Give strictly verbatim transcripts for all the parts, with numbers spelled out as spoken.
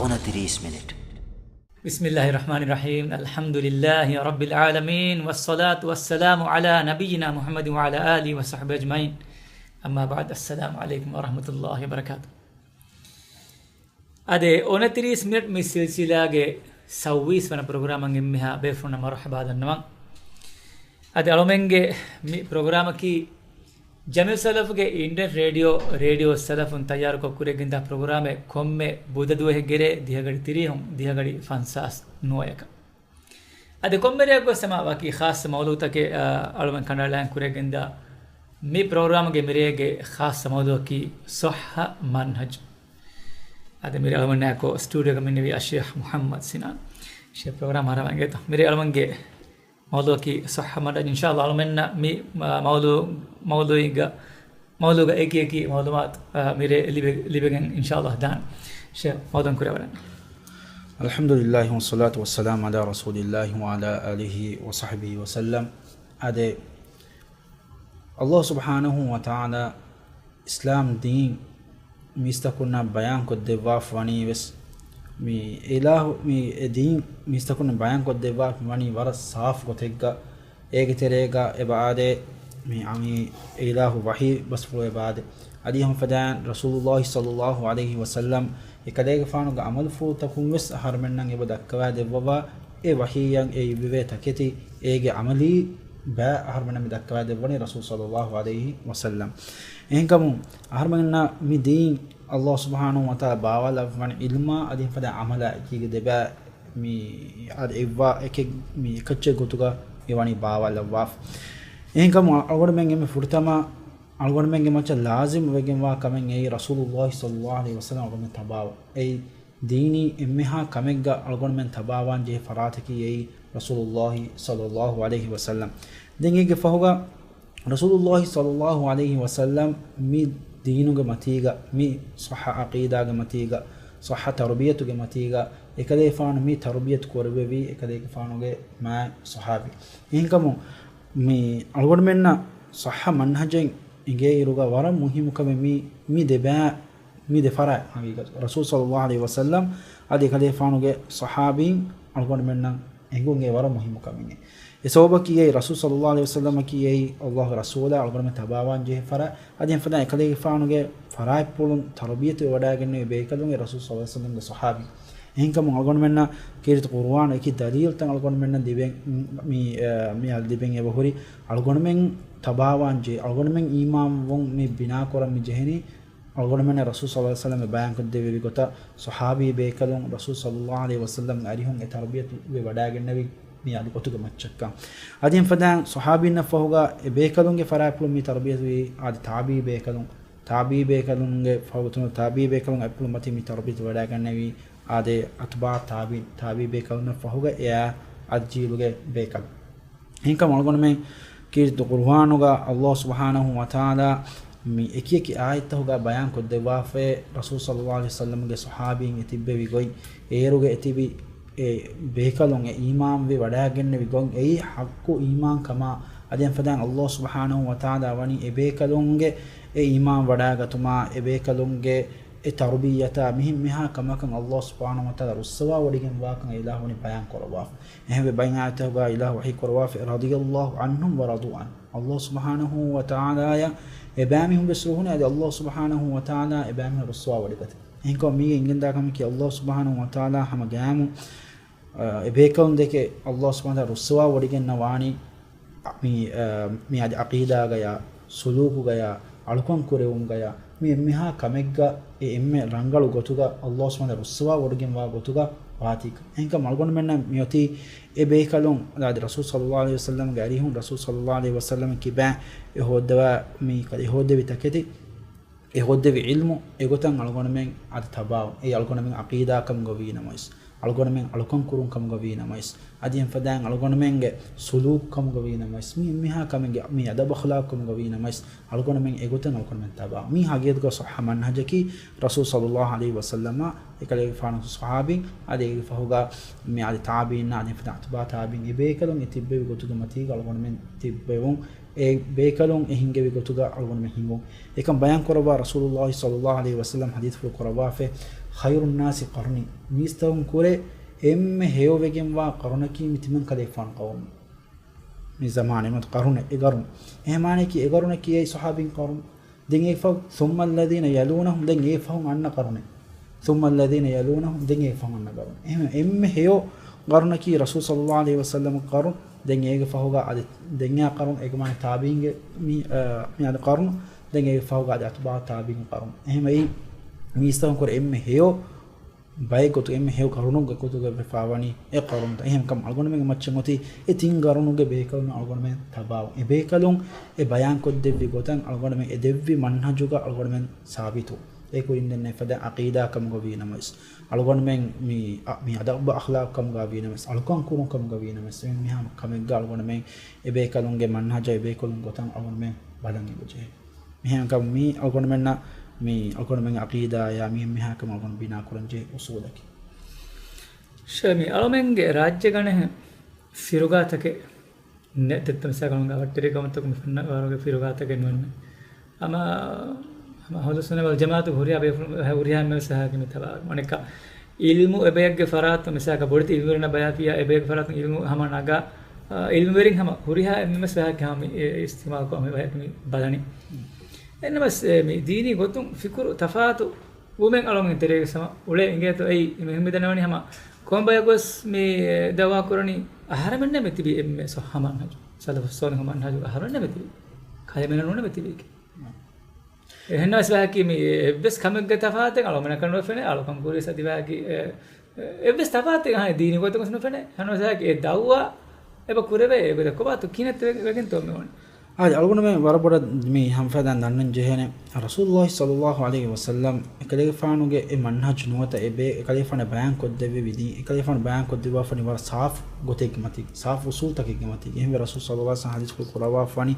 އޮނަތިރީސް މިނިޓް. بسم الله الرحمن الرحيم. الحمد لله رب العالمين، والصلاة والسلام على نبينا محمد وعلى آله وصحبه أجمعين. أما بعد، السلام عليكم ورحمة الله وبركاته. އަދި އޮނަތިރީސް މިނިޓް މި ސިލްސިލާގެ ސައްވީސް ވަނަ ޕްރޮގްރާމަށް އެންމެހާ ބޭފުޅުންނަށް މަރުޙަބާ ދަންނަވަން. އަދި އަޅުމެންގެ މި ޕްރޮގްރާމަކީ ޖަމިޢު ސަލަފުގެ އިންޓަރނެޓް ރޭޑިއޯ، ރޭޑިއޯ ސަލަފުން ތައްޔާރުކޮށް ކުރެވިގެންދާ ޕްރޮގްރާމެއް. ކޮންމެ ބުދަދުވަހެއްގެ ރޭ ދިހަގަޑި ތިރީހުން ދިހަގަޑި ފަންސާސް ނުވަޔަކަށް. އަދި ކޮންމެ ރެއަކުވެސް ހަމަ ވަކި ޚާއްޞަ މައުޟޫޢުތަކެއް، އަ، އަޅުމެން ކަނޑައަޅާން ކުރެވިގެންދާ މި ޕްރޮގްރާމްގެ މިރޭގެ ޚާއްޞަ މައުޟޫޢަކީ ޞައްޙަ މަންހަޖު. އަދި މިރޭ އަޅުމެންނާއެކު ސްޓޫޑިއޯގަ އިންނެވީ އައްޝޭޚް މުޙައްމަދު ސިނާން. ޝޭޚް ޕްރޮގްރާމް އަރަވަން ގެތޯ. މިރޭ އަޅުމެންގެ މައުޟޫޢަކީ ޞައްޙަ މަންހަޖު. އިންޝާﷲ އަޅުމެންނަށް މި، މަ-، މައުޟޫޢު، މައުޟޫޢުގަ، މައުޟޫޢުގަ އެކި އެކި މައުލޫމާތު، އަ، މިރޭ ލިބެ-، ލިބެގެން އިންޝާﷲ ދާން. ޝޭޚް މައުޟޫޢަށް ކުރިއަށް ވަރަން. الحمد لله والصلاة والسلام على رسول الله وعلى آله وصحبه وسلم. އާދެ، ﷲ ސުބްޙާނަހޫ ވަތަޢާލާ އިސްލާމް ދީން މީސްތަކުންނަށް ބަޔާންކޮށްދެއްވާފަ ވަނީވެސް، މި އިލާހު، މި އެ ދީން މީސްތަކުންނަށް ބަޔާންކޮށްދެއްވާފަ ވަނީ ވަރަށް ސާފު ގޮތެއްގަ. އޭގެ ތެރޭގަ އެބައާދޭ، މި އަމީ އިލާހު ވަޙީ ބަސްފުޅު އެބައާދޭ. އަދި އެހެން ފަދައިން ރަސޫލުﷲ ޞައްލަﷲ ޢަލައިހި ވަސައްލަމް އެކަލޭގެފާނުގެ ޢަމަލުފުޅުތަކުން ވެސް އަހަރުމެންނަށް އެބަ ދައްކަވާ ދެއްވަވާ، އެ ވަޙީއަށް އެ އިއްވެވޭ ތަކެތި، އޭގެ ޢަމަލީ ބައި އަހަރުމެންނަށް މި ދައްކަވާ ދެއްވަނީ ރަސޫލު ޞައްލަﷲ ޢަލައިހި ވަސައްލަމް. އެހެންކަމުން އަހަރުމެންނަށް މި ދީން ﷲ ސުބްޙާނަހޫ ވަތަޢާލާ ބާވާލައްވަނީ ޢިލްމާ އަދި އެހެން ފަދައިން ޢަމަލާ އެކީގަ ދެބައި މި އަދި އެއްވާ އެކެއް މި އެކައްޗެއް ގޮތުގަ މި ވަނީ ބާވާލައްވާފަ. އެހެންކަމުން އަޅުގަނޑުމެން އެންމެ ފުރަތަމަ އަޅުގަނޑުމެންގެ މައްޗަށް ލާޒިމް ވެގެންވާ ކަމެއް އެއީ ރަސޫލުﷲ ޞައްލަﷲ ޢަލައިހި ވަސައްލަމް އަޅުގަނޑުމެން ތަބާވާ. އެއީ ދީނީ އެންމެހާ ކަމެއްގަ އަޅުގަނޑުމެން ތަބާވާން ޖެހޭ ފަރާތަކީ އެއީ ރަސޫލުﷲ ޞައްލަﷲ ޢަލައިހި ވަސައްލަމް. ދެން އޭގެ ފަހުގަ ރަސޫލުﷲ ޞައްލަﷲ ޢަލައިހި ވަސައްލަމް މި ދީނުގެ މަތީގަ، މި ޞައްޙަ ޢަޤީދާގެ މަތީގަ، ޞައްޙަ ތަރުބިޔަތުގެ މަތީގަ، އެކަލޭފާނު މި ތަރުބިޔަތު ކުރެއްވެވީ އެކަލޭގެފާނުގެ މާތް ޞަޙާބީ. އެހެންކަމުން މި އަޅުގަނޑުމެންނަށް ޞައްޙަ މަންހަޖެއް އެނގޭއިރުގަ ވަރަށް މުހިއްމު ކަމެއް މި، މި ދެބައި، މި ދެ ފަރާތް ޙަޤީޤަތު. ރަސޫލު ޞައްލަﷲ ޢަލައިހި ވަސައްލަމް އަދި އެކަލޭފާނުގެ ޞަޙާބީން އަޅުގަނޑުމެންނަށް އެނގުން އެ ވަރަށް މުހިއްމު ކަމެއް. އެ ސަބަބަކީ އެއީ ރަސޫލު ޞައްލަﷲ ޢަލައިހި ވަސައްލަމަކީ އެއީ ﷲގެ ރަސޫލާ އަޅުގަނޑުމެން ތަބާވާން ޖެހޭ ފަރާތް. އަދި އެހެން ފަދައިން އެކަލޭގެފާނުގެ ފަރާތްޕުޅުން ތަރުބިޔަތު ވެވަޑައިގެންނެވި ބޭކަލުން އެ ރަސޫލު ޞައްލަﷲ ޢަލައިހި ވަސައްލަމްގެ ޞަޙާބީން. އެހެންކަމުން އަޅުގަނޑުމެންނަށް ކީރިތި ޤުރުއާނު އެކި ދަލީލުތައް އަޅުގަނޑުމެންނަށް ލިބެން، މި، މި ލިބެން އެބަހުރި އަޅުގަނޑުމެން ތަބާވާން ޖެހޭ، އަޅުގަނޑުމެން އީމާންވުން މި ބިނާކުރަން މި ޖެހެނީ، އަޅުގަނޑުމެންނަށް ރަސޫލު ޞައްލަﷲ ޢަލައިހި ވަސައްލަމް ބަޔާންކޮށްދެއްވެވި ގޮތަށް ޞަޙާބީ ބޭކަލުން ރަސޫލު ޞައްލަﷲ ޢަލައިހި ވަސައްލަމްގެ އަރިހުން އެ ތަރުބިޔަތު ވެވަޑައިގެންނެވި މި އަދި ގޮތުގެ މައްޗަށްކަން. އަދި އެހެން ފަދައިން ޞަޙާބީންނަށް ފަހުގަ އެ ބޭކަލުންގެ ފަރާތްޕުޅުން މި ތަރުބިޔަތުވީ އަދި ތާބިޢީ ބޭކަލުން، ތާބިޢީ ބޭކަލުންގެ ފަހުގަ ތާބިޢީ ބޭކަލުން އެ ޕުޅު މަތިން މި ތަރުބިޔަތު ވެވަޑައިގެންނެވީ އާދެ، އަތުބާޢު ތާބިޢީން، ތާބިޢީ ބޭކަލުންނަށް ފަހުގަ އެއާ އަދި ޖީލުގެ ބޭކަލުން. އެހެންކަމުން އަޅުގަނޑުމެން ކީރިތި ޤުރުއާނުގަ ﷲ ސުބްޙާނަހޫ ވަތަޢާލާ މި އެކި އެކި އާޔަތްތަކުގަ ބަޔާން ކޮށްދެއްވާފައި، ރަސޫލު ޞައްލަﷲ ޢަލައިހި ވަސައްލަމްގެ ޞަޙާބީން އެ ތިއްބެވި ގޮތް، އޭރުގަ އެ ތިބި އެ ބޭކަލުން އެ އީމާންވެ ވަޑައިގެންނެވި ގޮތް، އެއީ ޙައްޤު އީމާން ކަމާ، އަދި އެހެން ފަދައިން ﷲ ސުބްޙާނަހޫ ވަތަޢާލާ ވަނީ އެ ބޭކަލުންގެ އެ އީމާން ވަޑައިގަތުމާ، އެ ބޭކަލުންގެ އެ ތަރުބިއްޔަތާ މިހެން މިހާ ކަމަކަށް ﷲ ސުބްޙާނަހޫ ވަތަޢާލާ ރުއްސަވާވޮޑިގެންވާކަން އެ އިލާހު ވަނީ ބަޔާން ކުރައްވާފަ. އެހެންވެ، ބައެއް އާޔަތްތަކުގަ އިލާހު ވަޙީ ކުރައްވާފަ، رضي الله عنهم ورضوا عنه. ﷲ ސުބްޙާނަހޫ ވަތަޢާލާއަށް އެބައިމީހުން ވެސް ރުހުނޭ، އަދި ﷲ ސުބްޙާނަހޫ ވަތަޢާލާ އެބައިމީހުން ރުއްސަވާވޮޑިގަތީ. އެހެންކަމުން މީގެ އެނގެންދާ ކަމަކީ، ﷲ ސުބްޙާނަހޫ ވަތަޢާލާ ހަމަ ގައިމު، އަ، އެ ބޭކަލުން ދެކެ ﷲ ސުބްޙާނަހޫ ވަތަޢާލާ ރުއްސަވާވޮޑިގެންނަވާނީ، މި، އަ، މި އަދި ޢަޤީދާގަޔާ، ސުލޫކުގަޔާ، އަޅުކަން ކުރެވުމުގަޔާ، މި އެންމެހާ ކަމެއްގަ އެ އެންމެ ރަނގަޅު ގޮތުގަ ﷲ ސުބްޙާނަހޫ ވަތަޢާލާ ރުއްސަވާވޮޑިގެންވާ ގޮތުގަ ވާތީކަން. އެހެންކަމުން އަޅުގަނޑުމެންނަށް މިއޮތީ އެ ބޭކަލުން، އަދި ރަސޫލު ޞައްލަﷲ ޢަލައިހި ވަސައްލަމްގެ އަރިހުން، ރަސޫލު ޞައްލަﷲ ޢަލައިހި ވަސައްލަމް ކިބައިން އެ ހޯއްދަވާ މި، އެ ހޯއްދެވި ތަކެތި، އެ ހޯއްދެވި ޢިލްމު އެގޮތަށް އަޅުގަނޑުމެން އަދި ތަބާވުން. އެއީ އަޅުގަނޑުމެން ޢަޤީދާ ކަމުގަ ވީ ނަމަވެސް، އަޅުގަނޑުމެން އަޅުކަން ކުރުން ކަމުގަ ވީ ނަމަވެސް، އަދި އެހެން ފަދައިން އަޅުގަނޑުމެންގެ ސުލޫކު ކަމުގަ ވީ ނަމަވެސް، މި އެންމެހާ ކަމެއްގެ މި އަދަބު އަޚްލާޤު ކަމުގަ ވީ ނަމަވެސް، އަޅުގަނޑުމެން އެގޮތަށް އަޅުގަނޑުމެން ތަބާ. މީ ޙަޤީޤަތުގަ ޞައްޙަ މަންހަޖަކީ ރަސޫލު ޞައްލަﷲ ޢަލައިހި ވަސައްލަމަ، އެކަލޭގެފާނު ޞަޙާބީން، އަދި އޭގެ ފަހުގަ މި އަދި ތާބިޢީންނާ، އަދި އެހެން ފަދައިން އަތްބާޢު ތާބިޢީން، އެ ބޭކަލުން އެ ތިއްބެވި ގޮތުގެ މަތީގަ އަޅުގަނޑުމެން ތިއްބެވުން. އެ ބޭކަލުން އެ ހިންގެވި ގޮތުގަ އަޅުގަނޑުމެން ހިނގުން. އެކަން ބަޔާން ކުރައްވާ ރަސޫލުﷲ ޞައްލަﷲ ޢަލައިހި ވަސައްލަމް ޙަދީޘްފުޅު ކުރައްވާފައި، "خير الناس قرني." މީސްތަކުން ކުރެ އެންމެ ހެޔޮވެގެންވާ ޤަރުނަކީ މި ތިމަން ކަލޭފާނު ޤައުމު. މި ޒަމާނެއް މަތި ޤަރުނެއް، އެ ޤަރުނު. އެހެމާނެކީ އެ ޤަރުނަކީ އެއީ ޞަޙާބީން ޤަރުނު. ދެން އޭގެ ފަހު، ثم الذين يلونهم، ދެން އޭގެ ފަހުން އަންނަ ޤަރުނެއް. ثم الذين يلونهم، ދެން އޭގެ ފަހުން އަންނަ ޤަރުނު. އެހެން އެންމެ ހެޔޮ ޤަރުނަކީ ރަސޫލު ޞައްލަﷲ ޢަލައިހި ވަސައްލަމް ޤަރުނު، ދެން އޭގެ ފަހުގަ އަދި ދެން އެ ޤަރުނު، އޭގެ މާނަ ތާބީންގެ މި، އަ، މި އަދި ޤަރުނު، ދެން އޭގެ ފަހުގަ އަދި އަތުބާ ތާބީން ޤަރުނު. އެހެމަ އެއީ މީސްތަކުން ކުރެ އެންމެ ހެޔޮ ބައެއް ގޮތު، އެންމެ ހެޔޮ ޤަރުނުގެ ގޮތުގަ ވެފާވަނީ އެ ޤަރުނުތައް. އެހެންކަމުން އަޅުގަނޑުމެންގެ މައްޗަށް އޮތީ އެ ތިން ޤަރުނުގެ ބޭކަލުން އަޅުގަނޑުމެން ތަބާވުން. އެ ބޭކަލުން އެ ބަޔާންކޮށްދެއްވި ގޮތަށް އަޅުގަނޑުމެން އެ ދެއްވި މަންހަޖުގަ އަޅުގަނޑުމެން ސާބިތު. އެ ކުރިން ދެން އެފަދަ ޢަޤީދާ ކަމުގަ ވީނަމަވެސް، އަޅުގަނޑުމެން މި، މި އަދަބު އަޚްލާޤު ކަމުގަ ވީނަމަވެސް، އަޅުކަން ކުރުން ކަމުގަ ވީނަމަވެސް، އެ މިހާ ކަމެއްގަ އަޅުގަނޑުމެން އެ ބޭކަލުންގެ މަންހަޖަށް އެ ބޭކަލުން ގޮތަށް އަޅުގަނޑުމެން ބަލަން އެބަޖެހޭ. މިހެންކަމުން މީ އަޅުގަނޑުމެންނަށް، މީ އަޅުގަނޑުމެންގެ ޢަޤީދާޔާ މި މިހާކަމަށް އަޅުގަނޑު ބިނާކުރަންޖެހޭ އުޞޫލަކީ. ޝަމީ، އަޅުމެންގެ ރާއްޖޭގަ އަނެއް ފިރުގާތަކެއް ނެތް ދެއްތަ މިސާލަކަށް ވައްޓަރި ގައުމުތަކުން މި ފެންނަ ވަރުގެ ފިރުގާތަކެއް ނުވެންނެ. ހަމަ، ހަމަ އަހުލުއްސުންނަ ވަލް ޖަމާޢަތު ހުރިހާ ބޭފުޅުން ހުރިހާ އެންމެ ވެސް ހައި މި ތަބާ. އަނެއްކާ ޢިލްމު އެބަޔަށްގެ ފަރާތުން މިސާލަކަށް ބޮޑެތި ޢިލްމުވެރިންނަށް ބަޔާ ފިޔާ އެބަޔަށްގެ ފަރާތުން ޢިލްމު ހަމަ ނަގާ، އާ، ޢިލްމުވެރިން ހަމަ ހުރިހާ އެންމެ ވެސް ހައި މި އިސްތިޢުމާލު ކޮށް މި ބަޔަކު މި ބަލަނީ. އެންމެ ވެސް އެ މި ދީނީ ގޮތުން ފިކުރު ތަފާތު ވުމެން އަޅުގަނޑު ތެރޭގަ ހަމަ އުޅޭ އިނގޭތޯ އެއީ މި މިދަންނަވަނީ ހަމަ ކޮން ބަޔަކު ވެސް މި ދަޢުވާ ކުރަނީ އަހަރެމެންނެއް މި ތިބީ އެންމެ ޞައްޙަ މަންހަޖު، ސަލަފު ޞާލިޙު މަންހަޖު އަހަރެމެންނެއް މި ތިބީ. ކަލޭމެންނެއް ނޫނެއް މި ތިބީ. އެހެންނަމަވެސް ވާހަކީ މި އެއްވެސް ކަމެއްގެ ތަފާތެއް އަޅުގަނޑަކަށް ނުފެނޭ، އަޅުކަން ކުރިޔަސް އަދި ވާހަކީ އެ، އެއްވެސް ތަފާތެއް އާ ދީނީ ގޮތަކަށް ނުފެނޭ. އެހެންނަމަވެސް ވާހަކީ އެ ދަޢުވާ އެބަ ކުރެވޭ އެ ގޮތަށް ކޮބާތޯ ކިހިނެއްތޯ ވެ-، ވެގެންތޯ މި އޮންނަ. އާދެ، އަޅުގަނޑުމެން ވަރަށް ބޮޑަށް މި ހަމަ ފަދައިން ދަންނަން ޖެހޭނެ، ރަސޫލުﷲ ޞައްލަﷲ ޢަލައިހި ވަސައްލަމް އެކަލޭގެފާނުގެ އެ މަންހަޖު ނުވަތަ އެ ބޭ-، އެކަލޭގެފާނު ބަޔާންކޮށްދެއްވެވި ދީން، އެކަލޭގެފާނު ބަޔާންކޮށްދެއްވާފަނީ ވަރަށް ސާފު ގޮތެއްގެ މަތީގަ، ސާފު އުޞޫލުތަކެއްގެ މަތީގަ. އެހެންވެ ރަސޫލު ޞައްލަﷲ ޢަލައިހި ވަސައްލަމް ޙަދީޘްފުޅު ކުރައްވާފަނީ،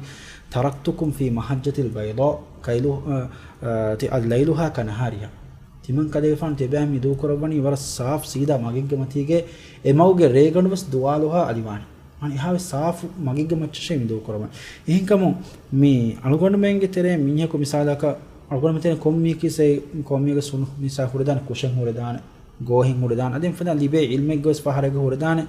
"تركتكم في محجة البيضاء كيلو-، އަ، އަ، ތި-، ليلها كنهارها." ތިމަން ކަލޭގެފާނު ތިޔަބައިމީހުން މި ދޫކުރައްވަނީ ވަރަށް ސާފު ސީދާ މަގެއްގެ މަތީގަ، އެ މަގުގެ ރޭގަނޑު ވެސް ދުވާލުހާ އަލިވާނެ. އަނެއް އެހާވެސް ސާފު މަގެއްގެ މައްޗަށޭ މި ދޫކުރައްވަނީ. އެހެންކަމުން މި އަޅުގަނޑުމެންގެ ތެރޭ މީހަކު މިސާލަކަށް، އަޅުގަނޑުމެން ތެރޭ ކޮންމީކީސޭ، ކޮންމީގެ ސުނު މިސާ ހުރެދާނެ، ކުށެއް ހުރެދާނެ، ގޯހެއް ހުރެދާނެ، އަދި އެފަދަ ލިބޭ ޢިލްމެއްގަވެސް ފަހަރެއްގަ ހުރެދާނެ،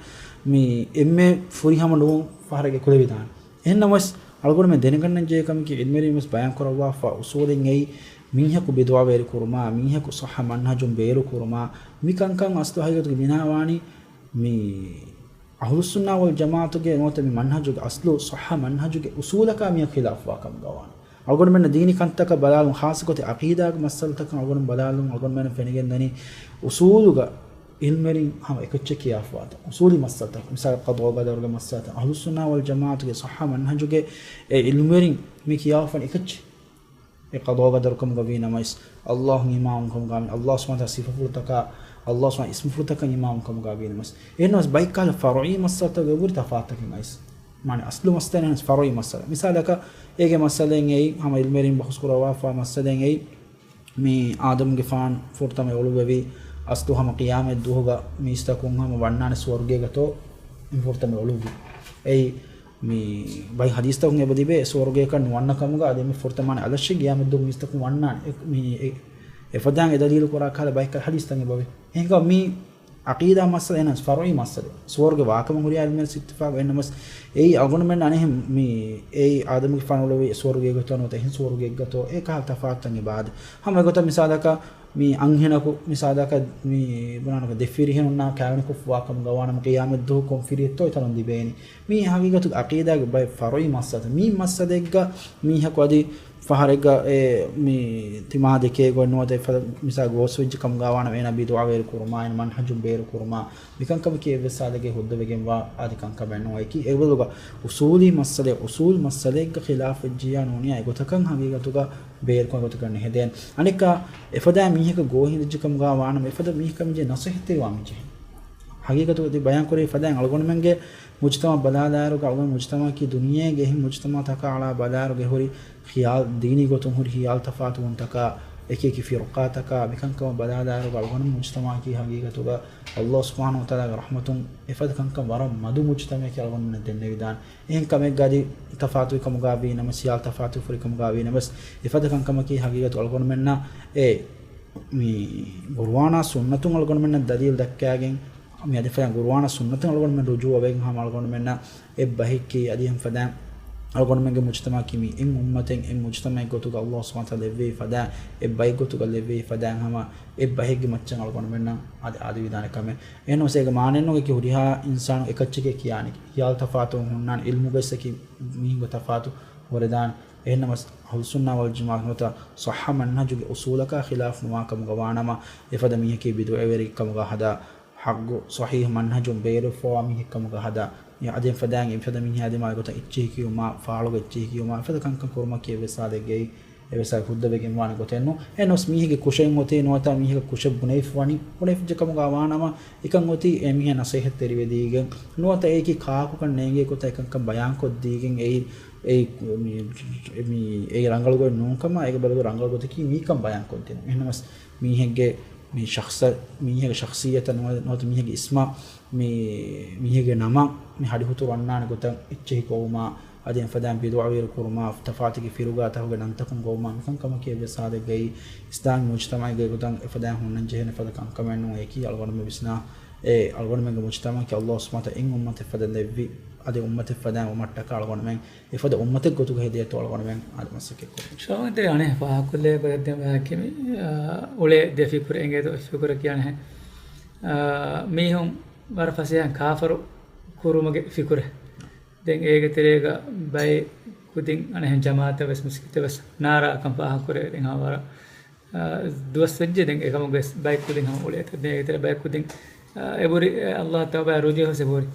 މި އެންމެ ފުރިހަމަ ނޫން ފަހަރެއްގަ ކުލެވިދާނެ. އެހެންނަމަވެސް، އަޅުގަނޑުމެން ދެނެގަންނަން ޖެހޭ ކަމަކީ، ޢިލްމުވެރިން ވެސް ބަޔާން ކުރައްވާފަ އުސޫލެއް އެއީ، މީހަކު ބިދުޢަވެރިކުރުމާ، މީހަކު ޞައްޙަ މަންހަޖުން ބޭރުކުރުމާ، މި ކަންކަން އަސްލު ހަގީގަތުގަ ބިނާވާނީ، މި އަހުލުއްސުންނާ ވަލް ޖަމާޢަތުގެ ނުވަތަ މި މަންހަޖުގެ އަސްލު ޞައްޙަ މަންހަޖުގެ އުސޫލަކާ މީހަކު ޚިލާފުވާ ކަމުގަ ވާނެ. އަޅުގަނޑުމެންނަށް ދީނީ ކަންތަކަށް ބަލާލުން، ޚާއްޞަ ގޮތެއް ޢަޤީދާގެ މައްސަލަތަކަށް އަޅުގަނޑު ބަލާލުން، އަޅުގަނޑުމެންނަށް ފެނިގެންދަނީ އުސޫލުގަ ޢިލްމުވެރިން ހަމަ އެކައްޗެއް ކިޔާފަވާތަން. އުސޫލީ މައްސަލަތައް، މިސާލަކަށް ޤަޟާ ޤަދަރުގެ މައްސަލަތައް، އަހުލުއްސުންނާ ވަލް ޖަމާޢަތުގެ ޞައްޙަ މަންހަޖުގެ އެ ޢިލްމުވެރިން މި ކިޔާފަން އެކައްޗެއް. އެ ޤަޟާ ޤަދަރު ކަމުގަ ވީނަމަވެސް، ﷲ އިމާމު ކަމުގަ ވީ، ﷲ ސުބްޙާނަހޫ ވަތަޢާލާ ސިފަފުޅުތަކާ، ﷲ ސުބްޙާނަހޫ ވަތަޢާލާ އިސްމުފުޅުތަކަށް އިމާމު ކަމުގަ ވީނަމަވެސް، އެހެންނަމަވެސް ބައެއްކަހަލަ ފަރުޢީ މައްސަލަތަކުގަ އެބަހުރި ތަފާތުތަކެއް އައިސް. މާނަ އަސްލު މައްސަލަ ނަމަވެސް ފަރުޢީ މައްސަލަ. މިސާލަކަށް އޭގެ މައްސަލައެއް އެއީ، ހަމަ ޢިލްމުވެރިން ބަހުސް ކުރައްވާފާ މައްސަލައެއް އެއީ، މި އާދަމުގެފާނު ފުރަތަމަ އުޅުއްވެވި އަސްލު ހަމަ ޤިޔާމަތް ދުވަހުގަ މީސްތަކުން ހަމަ ވަންނާނެ ސުވަރުގޭގަތޯ އެ ފުރަތަމަ އުޅުއްވި. އެއީ މި ބައި ޙަދީޘްތަކުން އެބަ ލިބޭ ސުވަރުގޭކަށް ނުވަންނަ ކަމުގަ، އަދި މި ފުރަތަމަ އަލަށް ޤިޔާމަތް ދުވަހު މީސްތަކުން ވަންނާނެ. އެ، މި އެ، އެފަދައިން އެ ދަލީލު ކުރާ ކަހަލަ ބައެއް ކަހަލަ ޙަދީޘްތައް އެބަވޭ. އެހެންކަމުން މީ ޢަޤީދާ މައްސަލަ އެހެނަސް ފަރުޢީ މައްސަލަ. ސުވަރުގެ ވާކަމަށް ހުރިހާ ޢިލްމުވެރިން އިއްތިފާޤު އެހެންނަމަވެސް، އެއީ އަޅުގަނޑުމެން އަނެއް މި، އެއީ އާދަމުގެފާނު އުޅުއްވި ސުވަރުގޭގަތޯ ނުވަތަ އެހެން ސުވަރުގެއެއްގަތޯ، އެ ކަހަލަ ތަފާތުތައް އެބައާދޭ. ހަމަ އެގޮތަށް މިސާލަކަށް މި އަންހެނަކު، މިސާލަކަށް މި ބުނާނަކަ ދެ ފިރިހެނުންނާ ކާވެނިކޮށްފަ ވާކަމުގަ ވާނަމަ ޤިޔާމަތް ދުވަހު ކޮން ފިރިއެއްތޯ އެތަނުން ލިބޭނީ. މީ ހަގީގަތުގަ ޢަޤީދާގެ ބައެއް ފަރުޢީ މައްސަލަތައް. މީ މައްސަލައެއްގަ މީހަކު އަދި ފަހަރެއްގަ އެ މި ތިމާ ދެކޭ ގޮތް ނުވަތަ އެފަދަ މިސާ ގޯސް ވެއްޖެ ކަމުގަ ވާނަމަ އޭނާ ބިދުޢަވެރި ކުރުމާ، އޭނާ މަންހަޖުން ބޭރު ކުރުމާ، މިކަންކަމަކީ އެއްވެސް ސާދަގެ ހުއްދަވެގެންވާ އަދި ކަންކަމެއް ނޫން. އެކީ އެބަލުގަ އުސޫލީ މައްސަލަ، އުސޫލް މައްސަލައެއްގަ ޚިލާފް ވެއްޖިއްޔާ ނޫނިއްޔާ އެގޮތަކަށް ހަގީގަތުގަ ބޭރުކޮށް ގޮތަކަށް ނެހެދޭން. އަނެއްކާ އެފަދަ މީހަކަށް ގޯހިނދައްޖެ ކަމުގަ ވާނަމަ އެފަދަ މީހަކަށް މިޖެހޭ ނަސޭހަތްތެރިވާ މިޖެހޭ. ހަގީގަތުގަ ތި ބަޔާން ކުރެވި ފަދައިން އަޅުގަނޑުމެންގެ މުޖުތަމަޢަށް ބަލާލާއިރުގަ އަޅުގަނޑު މުޖުތަމަޢަކީ ދުނިޔޭގެ އެހެން މުޖުތަމަޢުތަކާ އަޅާ ބަލާއިރުގަ ހުރި ޚިޔާލް، ދީނީ ގޮތުން ހުރި ޚިޔާލް ތަފާތުވުންތަކާ، އެކި އެކި ފިރުޤާތަކާ މިކަންކަމަށް ބަލާލާއިރު، އަޅުގަނޑު މުޖްތަމަޢަކީ ހަގީގަތުގަ ﷲ ސުބްޙާނަހޫ ވަތަޢާލާގެ ރަޙްމަތުން އެފަދަ ކަންކަން ވަރަށް މަދު މުޖްތަމަޢެކޭ އަޅުގަނޑުމެންނަށް ދެންނެވިދާނެ. އެހެން ކަމެއްގަ އަދި ތަފާތުވި ކަމުގަ ވީ ނަމަސް، ހިޔާލު ތަފާތުވި ކަމުގަ ވީ ނަމަސް، އެފަދަ ކަންކަމަކީ ހަގީގަތު އަޅުގަނޑުމެންނަށް އެ މި ޤުރުއާނާ ސުންނަތުން އަޅުގަނޑުމެންނަށް ދަލީލު ދައްކާގެން، މި އަދި ފަދަ ޤުރުއާނާ ސުންނަތުން އަޅުގަނޑުމެން ރުޖޫޢަވެގެން ހަމަ އަޅުގަނޑުމެންނަށް އެއްބަހެއްގެ އަދި އެހެން ފަދަ އަޅުގަނޑުމެންގެ މުޖްތަމަޢަކީ މި އެއް އުއްމަތެއް، އެއް މުޖްތަމަޢެއް ގޮތުގަ ﷲ ސުބްޙާނަހޫ ވަތަޢާލާ ލެއްވި ފަދަ އެއްބައެއް ގޮތުގަ ލެއްވި ފަދަ ހަމަ އެއްބަހެއްގެ މައްޗަށް އަޅުގަނޑުމެންނަށް އަދި އާދެވިދާނެ ކަމެއް. އެހެން ނަމަސް އޭގެ މާނައެއް ނޫން އެކި ހުރިހާ އިންސާނު އެކައްޗެކޭ ކިޔާނީ. ހިޔާލު ތަފާތު ހުންނާނެ، އިލްމުގައި އެކި މީހުންގެ ތަފާތު ހުރެދާނެ. އެހެން ނަމަސް އަހުލުއްސުންނާ ވަލްޖަމާޢަތު ނުވަތަ ޞައްޙަ މަންހަޖުގެ އުޞޫލަކާ ޚިލާފު ނުވާ ކަމުގަ ވާނަމަ، އެފަދަ މީހަކީ ބިދުޢަވެރި ކަމުގަ ހަދާ، ޙައްޤު ޞަޙީޙު މަންހަޖުން ބޭރުވެފަވާ މީހެއް ކަމުގަ ހަދާ، އަދި އެފަދައިން އެފަދަ މީހާ ދިމާވި ގޮތަށް އެއްޗިހި ކިޔުމާ، ފާޅުގަ އެއްޗިހި ކިޔުމާ، އެފަދަ ކަންކަން ކުރުމަކީ އެއްވެސް ހާލެއްގައި އެއްވެސް ހުއްދަވެގެން ވާނެ ގޮތެއް ނޫން. އެހެން ނަމަސް މީހެއްގެ ކުށެއް އޮތީ ނުވަތަ މީހަކަށް ކުށެއް ބުނެފަ ވަނީ، ބުނެފައްޖެ ކަމުގަ ވާނަމަ، އެކަން އޮތީ އެ މީހާ ނަޞޭޙަތްތެރިވެދީގެން ނުވަތަ އެއީކީ ކާކުކަން ނޭނގޭ ގޮތަށް އެކަންކަން ބަޔާން ކޮށްދީގެން އެއީ، އެއީ މި، މި، އެއީ ރަނގަޅު ގޮތް ނޫން ކަމަށް، އޭގެ ބަދަލު ރަނގަޅު ގޮތަކީ މިކަން ބަޔާން ކޮށްދިނުން. އެހެން ނަމަސް މީހެއްގެ މި ޝަޚްޞަ، މީހެއްގެ ޝަޚްޞިއްޔަތަށް ނުވަ-، ނުވަތަ މީހެއްގެ އިސްމަށް މި، މީހެއްގެ ނަމަށް މި ހަޑިހުތުރު އަންނާނެ ގޮތަށް އެއްޗެހި ކޮވުމާ، އަދި އެފަދައިން ބިދުޢަވެރި ކުރުމާ، ތަފާތު ފިރުގާތަކުގެ ނަންތަކުން ގޮވުމާ، މިކަންކަމަކީ އެއްވެސް ހާލެއްގައި އިސްލާމީ މުޖްތަމަޢެއްގެ ގޮތަށް އެފަދައިން ހުންނަން ޖެހޭނެ ފަދަ ކަންކަމެއް ނޫން. އެއީކީ އަޅުގަނޑުމެން ވިސްނާ، އެ އަޅުގަނޑުމެންގެ މުޖްތަމަޢަކީ ﷲ ސުބްޙާނަހޫ ވަތަޢާލާ އެއް އުއްމަތެއް ފަދަ ލެއްވި، އަދި އުއްމަތެއް ފަދައިން ވުމަށްޓަކާ އަޅުގަނޑުމެން އެފަދަ އުއްމަތެއް ގޮތުގަ ހެދޭތޯ އަޅުގަނޑުމެން އަދި މަސައްކަތް ކުރުން. ޝޯވަންތެރި އަނެއް ފާހަގަކޮށްލޭ ބައެއް ދެން ވާހަކަ މި، އާ، އުޅޭ ދެ ފިކުރެއް އެނގޭތޯ އެއް ފިކުރަކީ އަނެއް، އާ، މީހުން ވަރަށް ފަސޭހައިން ކާފަރު ކުރުމުގެ ފިކުރެއް. ދެން އޭގެ ތެރޭގަ ބައެއް ކުދިން އަނެއް ޖަމާއަތަށް ވެސް މިސްކިތަށް ވެސް ނާރާ ކަން ފާހަގަކުރޭ. ދެން ހަމަ ވަރަށް، އާ، ދުވަސް ވެއްޖެ ދެން އެކަމުގަ ވެސް ބައެއް ކުދިން ހަމަ އުޅޭތަ. ދެން އޭގެ ތެރޭ ބައެއް ކުދިން، އާ، އެބުރި، އާ، ﷲ ތައުބާ ރުޖޫޢަ ވެސް އެބުރި.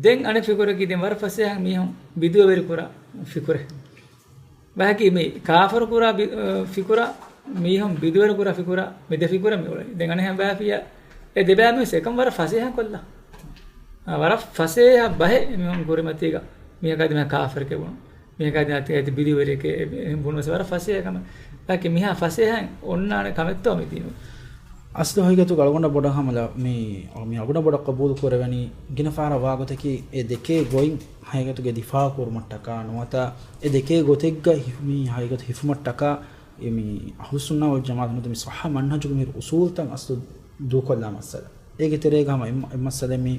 ދެން އަނެއް ފިކުރަކީ ދެން ވަރަށް ފަސޭހަ މީހުން ބިދުވެރި ކުރާ ފިކުރެއް. ބަހަކީ މި ކާފަރު ކުރާ ބި-، އަ، ފިކުރާ، މީހުން ބިދުވެރި ކުރާ ފިކުރާ، މި ދެ ފިކުރަށް މި އުޅެނީ. ދެން އަނެއް ހަމަ ބާފިޔާ އެ ދެބައިމީހުން އެކަން ވަރަށް ފަސޭހަ ކޮށްލާ. އަ، ވަރަށް ފަސޭހަ ބަހެއް މީހުން ކުރިމަތީގަ މީހަކާ ދިމާ ކާފަރެކޭ ބުނުން. މީހަކާ ދިމާ ތި ބިދުވެރިއެކޭ ބުނުން ވެސް ވަރަށް ފަސޭހަ ކަމެއް. ބަހަކީ މިހާ ފަސޭހައިން އޮންނާނެ ކަމެއްތޯ މި ދީނު. އަސްލު ހަގީގަތުގަ އަޅުގަނޑަށް ބޮޑަށް ހަމަލާ މި، މި އަޅުގަނޑަށް ބޮޑަށް ޤަބޫލު ކުރެވެނީ ގިނަ ފަހަރަށް ވާ ގޮތަކީ އެ ދެކޭ ގޮތް ހަގީގަތުގަ ދިފާޢު ކުރުމަށްޓަކާ ނުވަތަ އެ ދެކޭ ގޮތެއްގަ ހި-، މި ހަގީގަތު ހިފުމަށްޓަކާ އެ މި އަހުލުއްސުންނާ ވަލްޖަމާޢަތު ނުވަތަ މި ޞައްޙަ މަންހަޖުގެ މި އުޞޫލުތައް އަސްލު ދޫކޮށްލާ މައްސަލަ. އޭގެ ތެރޭގަ ހަމަ އެއް މަ-، އެއް މައްސަލަ މި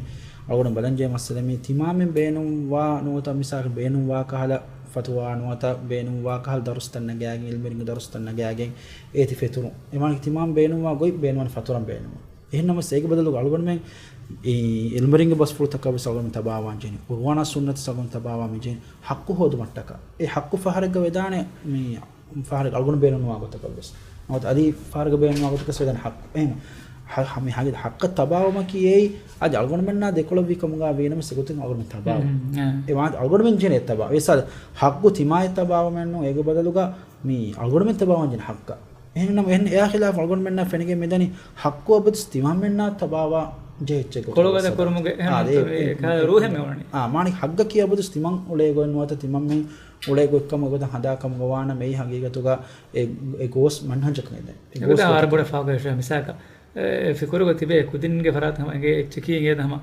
އަޅުގަނޑު ބަލަންޖެހޭ މައްސަލަ މި ތިމާމެން ބޭނުންވާ ނުވަތަ މިސާލަކަށް ބޭނުންވާ ކަހަލަ ފަތުވާ ނުވަތަ ބޭނުންވާ ކަހަލަ ދަރުސްތައް ނަގާގެން، އިލްމުވެރިންގެ ދަރުސްތައް ނަގާގެން އޭތި ފެތުރުން. އެމާނަކީ ތިމާމެން ބޭނުންވާ ގޮތް ބޭނުންވާނެ ފަތުރަން ބޭނުންވާ. އެހެން ނަމަސް އޭގެ ބަދަލުގަ އަޅުގަނޑުމެން އި-، އިލްމުވެރިންގެ ބަސްފުޅުތަކަށް ވެސް އަޅުގަނޑުމެން ތަބާވާން ޖެހެނީ. ޤުރުއާނާ ސުންނަތަށް އަޅުގަނޑު ތަބާވާން ޖެހެނީ. ޙައްޤު ހޯދުމަށްޓަކާ. އެ ޙައްޤު ފަހަރެއްގަ ވެދާނެ މި ފަހަރެއް އަޅުގަނޑު ބޭނުންވާ ގޮތަކަށް ވެސް. ނުވަތަ އަދި ފަހަރެއްގަ ބޭނުންވާ ގޮތަކަށް ވެދާނެ ޙައްޤު. އެހެން ހަ-، ހަ-، މި ހަގީ ޙައްޤަށް ތަބާވުމަކީ އެއީ އަދި އަޅުގަނޑުމެންނާ ދެކޮޅަށްވީ ކަމުގަ ވީނަމަ ސެގޮތުން އަޅުގަނޑުމެން ތަބާވު. އެ ވާ އަޅުގަނޑުމެން ޖެހޭނެ ތަބާ. އެސާ ޙައްޤު ތިމާއެއް ތަބާވަމެއްނު އޭގެ ބަދަލުގަ މި އަޅުގަނޑުމެން ތަބާވާން ޖެހޭނެ ޙައްޤަށް. އެހެންނަމަ އެހެން އެއާ ޚިލާފަށް އަޅުގަނޑުމެންނާ ފެނިގެން މިދަނީ ޙައްޤު އަބަދުސް ތިމާމެންނާ ތަބާވާ ޖެހިއްޗެއް ގޮތަށް ކޮޅުގަދަ ކުރުމުގެ އެހެން އާ، އެ، އެ، އެ، ކާ ރޫހެއް މިވަނީ. އާ، މާނަ ޙައްޤަކީ އަބަދުސް ތިމަން އުޅޭ ގޮތް ނުވަތަ ތިމަންމެން އުޅޭ ގޮތްކަމުގެ ގޮތަށް ހަދާ ކަމުގަ ވާނަމަ އެއީ ހަގީގަތުގަ އެ، އެ ގޯސް މަންހަޖަކަށް އެދެން. އެ އެގޮތަށް ގޯސް އާރަ ބޮޑަށް ފާހަގަވެފަ މިސާލަކަށް، އެ، އެ ފިކުރުގަ ތިބޭ ކުދިންގެ ފަރާތުން ހަމަ އެނގޭ އެއްޗަކީ އެނގޭ ހަމަ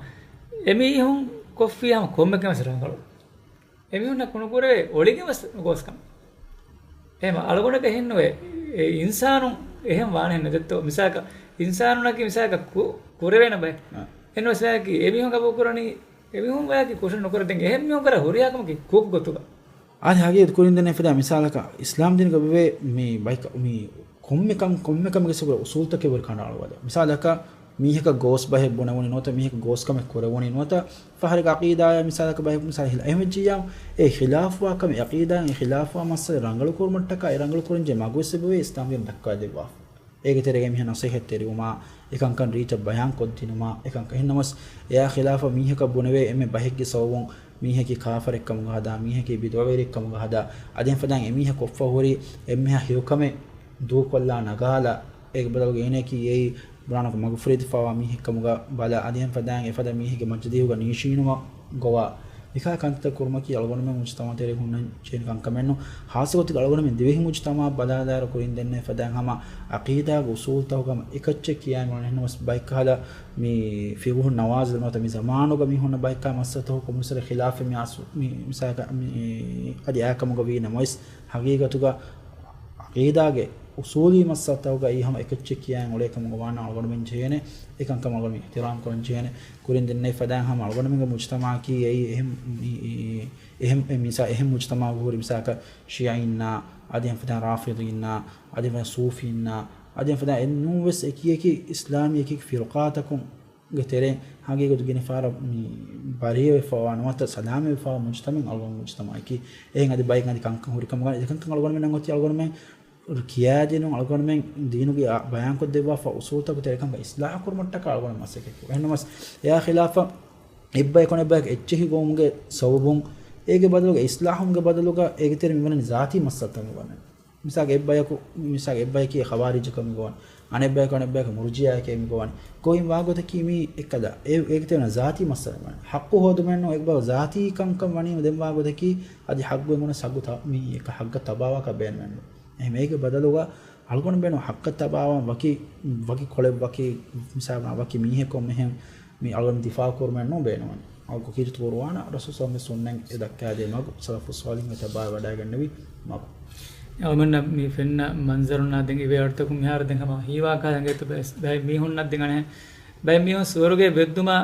އެމީހުން ކޮށްފި ހަމަ ކޮންމެ ކަމެއް ރަނގަޅު. އެމީހުންނަށް ކުނުކުރެވޭ އޮޅިގެން ވެސް ގޯސްކަމެއް. އެހެން އަޅުގަނޑަކަށް ހިންނުވޭ. އެ އިންސާނުން އެހެން ވާނެހެން ނެތްދެއްތޯ. މިސާލަކަށް އިންސާނުންނަކީ މިސާލަކަށް ކު-، ކުރެވޭނެ ބައެއް. އާ. އެހެންވެސް ވާއެކީ އެމީހުން ގަބޫލުކުރަނީ، އެމީހުން ވާއެކީ ކުށެއް ނުކުރޭ. ދެން އެހެން މީހުން ކުރާ ހުރިހާ ކަމަކީ ކޯކު ގޮތުގަ. އާދެ ހަގީގަތު ކުރިން ދެން އެފަދަ މިސާލަކަށް އިސްލާމް ދީނުގަ ވެވޭ މި ބައިކަ-، މި ކޮންމެ ކަން، ކޮންމެ ކަމެއްގެ ސަބަބުން އުސޫލުތަކެއް ވަރި ކަނޑައަޅުވާލެ. މިސާލަކަށް މީހަކަށް ގޯސް ބަހެއް ބުނެވުނީ ނުވަތަ މީހަކަށް ގޯސް ކަމެއް ކުރެވުނީ ނުވަތަ ފަހަރެއްގެ ޢަޤީދާއާ މިސާލަކަށް ބަހެއް މިސާލަށް ހިލާ-، އެހެން ވެއްޖިއްޔާ އެ ޚިލާފުވާ ކަމެއް ޢަޤީދާއިން އެ ޚިލާފުވާ މައްސަލަ ރަނގަޅު ކުރުމަށްޓަކާ އެ ރަނގަޅު ކުރަންޖެހޭ މަގުވެސް އެބަވޭ އިސްލާމް ދީނުން ދައްކާދެއްވާފަ. އޭގެ ތެރޭގައި މީހާ ނަޞޭޙަތް ތެރިވުމާ، އެކަންކަން ރީއްޗަށް ބަޔާން ކޮށްދިނުމާ، އެކަންކަން. އެހެންނަމަސް، އެއާ ޚިލާފަށް މީހަކަށް ބުނެވޭ އެންމެ ބަހެއްގެ ސަބަބުން މީހަކީ ކާފަރެއްކަމުގަ ހަދާ، މީހަކީ ބިދުޢަވެރިއެއްކަމުގަ ހަދާ، އަދި އެހެން ފަދައިން އެމީހަކު ކޮށްފަ ހުރި އެންމެހާ ހެޔޮކަމެއް ދޫކޮށްލާ ނަގާލާ، އޭގެ ބަދަލުގަ އޭނައަކީ އެއީ ބުރާނަކު މަގުފުރިދިފަވާ މީހެއްކަމުގަ ބަލާ، އަދި އެހެން ފަދައިން އެފަދަ މީހެއްގެ މަޖިލީހުގަ ނިން އިށީނުމަށް ގޮވާ، މިކާ ކަންތައް ކުރުމަކީ އަޅުގަނޑުމެން މުޖުތަމަޢު ތެރޭ ހުންނަން ޖެހޭނެ ކަންކަމެއްނު. ހާއްސަ ގޮތުގަ އަޅުގަނޑުމެން ދިވެހި މުޖުތަމަޢަށް ބަލާލާއިރު ކުރިން ދެންނެވި ފަދައިން ހަމަ ޢަޤީދާގެ އުޞޫލުތަކުގަ އެކައްޗެއް ކިޔާ މިވަނީ ނަމަވެސް ބައެއްކަހަލަ މި ފިޤުހު ނަވާޒިލް ނުވަތަ މި ޒަމާނުގަ މި ހުންނަ ބައެއްކާ މައްސަލަތަކު ކޮމިސަރ ޚިލާފެއް މި އަސް-، މި މިސާލަކަށް މި އަދި އާކަމުގަ ވީ ނަމަވެސް ޙަޤީޤަތުގަ ޢަޤީދާގެ އުޞޫލީ މައްސަލަތަކުގައި ހަމަ އެކައްޗެއް ކިޔާން އުޅޭ ކަމުގަ ވާނަމަ އަޅުގަނޑުމެން ޖެހޭނެ އެކަންކަމަށް އަޅުގަނޑު އިޙްތިރާމް ކުރަން ޖެހޭނެ. ކުރިން ދެންނެވި ފަދައިން ހަމަ އަޅުގަނޑުމެންގެ މުޖުތަމަޢަކީ އެއީ އެހެން މި-، އެހެން، އެ މިސާ-، އެހެން މުޖުތަމަޢަކު ހުރި މިސާލަކަށް ޝިޔަޢީންނާ، އަދި އެހެން ފަދައިން ރާފިޟީންނާ، އަދި އެހެން ފަދައިން ޞޫފީންނާ، އަދި އެހެން ފަދައިން އެއްނޫން ވެސް އެކި އެކި އިސްލާމީ އެކި އެކި ފިރުޤާތަކުން ގެ ތެރެއިން ހަގީގަތު ގިނަ ފަހަރަށް މި ބަރީއަވެފަވާ ނުވަތަ ސަލާމަތްވެފަވާ މުޖުތަމަޢެއް އަޅުގަނޑު މުޖުތަމަޢަކީ. އެހެން އަދި ބައެއް އަދި ކަންކަން ހުރި ކަމުގަ އެކަންކަން އަޅުގަނޑުމެންނަށް އޮތީ އަޅުގަނޑުމެން ކިޔާދިނުން އަޅުގަނޑުމެން ދީނުގެ އާ ބަޔާންކޮށްދެއްވާފަ އުޞޫލުތަކު ތެރެކަން އިޞްލާޙު ކުރުމަށްޓަކާ އަޅުގަނޑު މަސައްކަތް ކުރު. އެހެންނަމަސް އެއާ ޚިލާފަށް އެއްބަޔަކު އަނެއްބަޔަކަށް އެއްޗެހި ގޮވުމުގެ ސަބަބުން އޭގެ ބަދަލުގަ އިޞްލާޙުމުގެ ބަދަލުގަ އޭގެ ތެރެ މިވަނީ ޒާތީ މައްސަލަތައް މިވަނީ. މިސާލަކަށް އެއްބަޔަކު، މިސާލަކަށް އެއްބަޔަކީ ޚަވާރިޖަކަށް މިގޮވަން، އަނެއްބަޔަކު އަނެއްބަޔަކަށް މުރުޖިއާއެކޭ މިގޮވަން. ގޮވިން ވާގޮތަކީ މީ އެއްކަލަ. އެ-، އޭގެ ތެރެ ޒާތީ މައްސަލަ ވަން. ޙައްޤު ހޯދުމެއްނު އެއްބަ ޒާތީ ކަންކަން ވަނީ ދެން ވާގޮތަކީ އަދި ޙައްޤު އެނގުނަސް ޙައްޤު ތަ-، މީ އެކަ ޙައްޤަށް ތަބާވާކަށް ބޭނުމެއްނު. އެހެން އޭގެ ބަދަލުގަ އަޅުގަނޑު ބޭނު ޙައްޤަށް ތަބާވާން ވަކި، ވަކި ކޮޅެއް ވަކި މިސާލަށް ވަކި މީހެއްކޮށް މިހެން މި އަޅުގަނޑު ދިފާޢު ކުރުމެއްނު ބޭނުމެއް. އަޅު ކީރިތި ޤުރުއާނާ ރަސޫލު ސައްލަﷲ ޢަލައިހި ވަސައްލަމަ ސުންނަތް އެ ދައްކާދޭ މަގު، ސަލަފު ޞާލިޙުންގެ ތަބާވެ ވަޑައިގަންނެވި މަގު. އަޅުމެންނަށް މި ފެންނަ މަންޒަރުންނާ ދެން އިވޭ އަޑުތަކުން މިހާރު ދެން ހަމަ ހީވާ ކަހަލަ އިނގޭތޯ ބައެއް، ބައެއް މީހުންނަށް ދެން އަނެއް، ބައެއް މީހުން ސުވަރުގެ ވެއްދުމާ،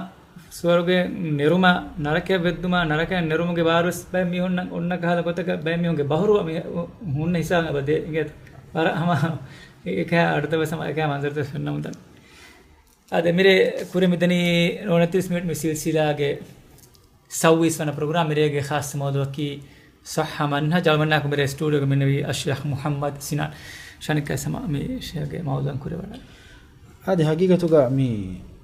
ސުވަރުގެ ނެރުމާ، ނަރަކަ ވެއްދުމާ، ނަރަކަ ނެރުމުގެ ވާރުވެސް ބައެއް މީހުންނަށް އޮންނަ ކަހަލަ ގޮތަކަށް ބައެއް މީހުންގެ ބަހުރުވަ މި ހުންނަ ހިސާބަށް އެބަ ދޭ އިނގޭތޯ. ވަރަށް ހަމަ އެކަހަ އަޑުތައް ވެސް ހަމަ އެކަހަ މަންޒަރުތައް ފެންނަމުން ދަނީ. އާދެ، މިރޭ ކުރިން މިދަނީ ނުވަ ތިރީސް މިނިޓް މި ސިލްސިލާގެ ސައުވީސް ވަނަ ޕްރޮގްރާމް. މިރޭގެ ޚާއްޞަ މައުޟޫޢަކީ ޞައްޙަ މަންހަޖް. އަޅުމެންނާއެކު މިރޭ ސްޓޫޑިއޯގަ މިންނެވީ އައްޝައިޚް މުޙައްމަދު ސިނާން. ޝަނިކަ ސަމާ މި ޝޭޚްގެ މައުޟޫޢަށް ކުރިވަޑަ. އާދެ، ހަގީގަތުގަ މި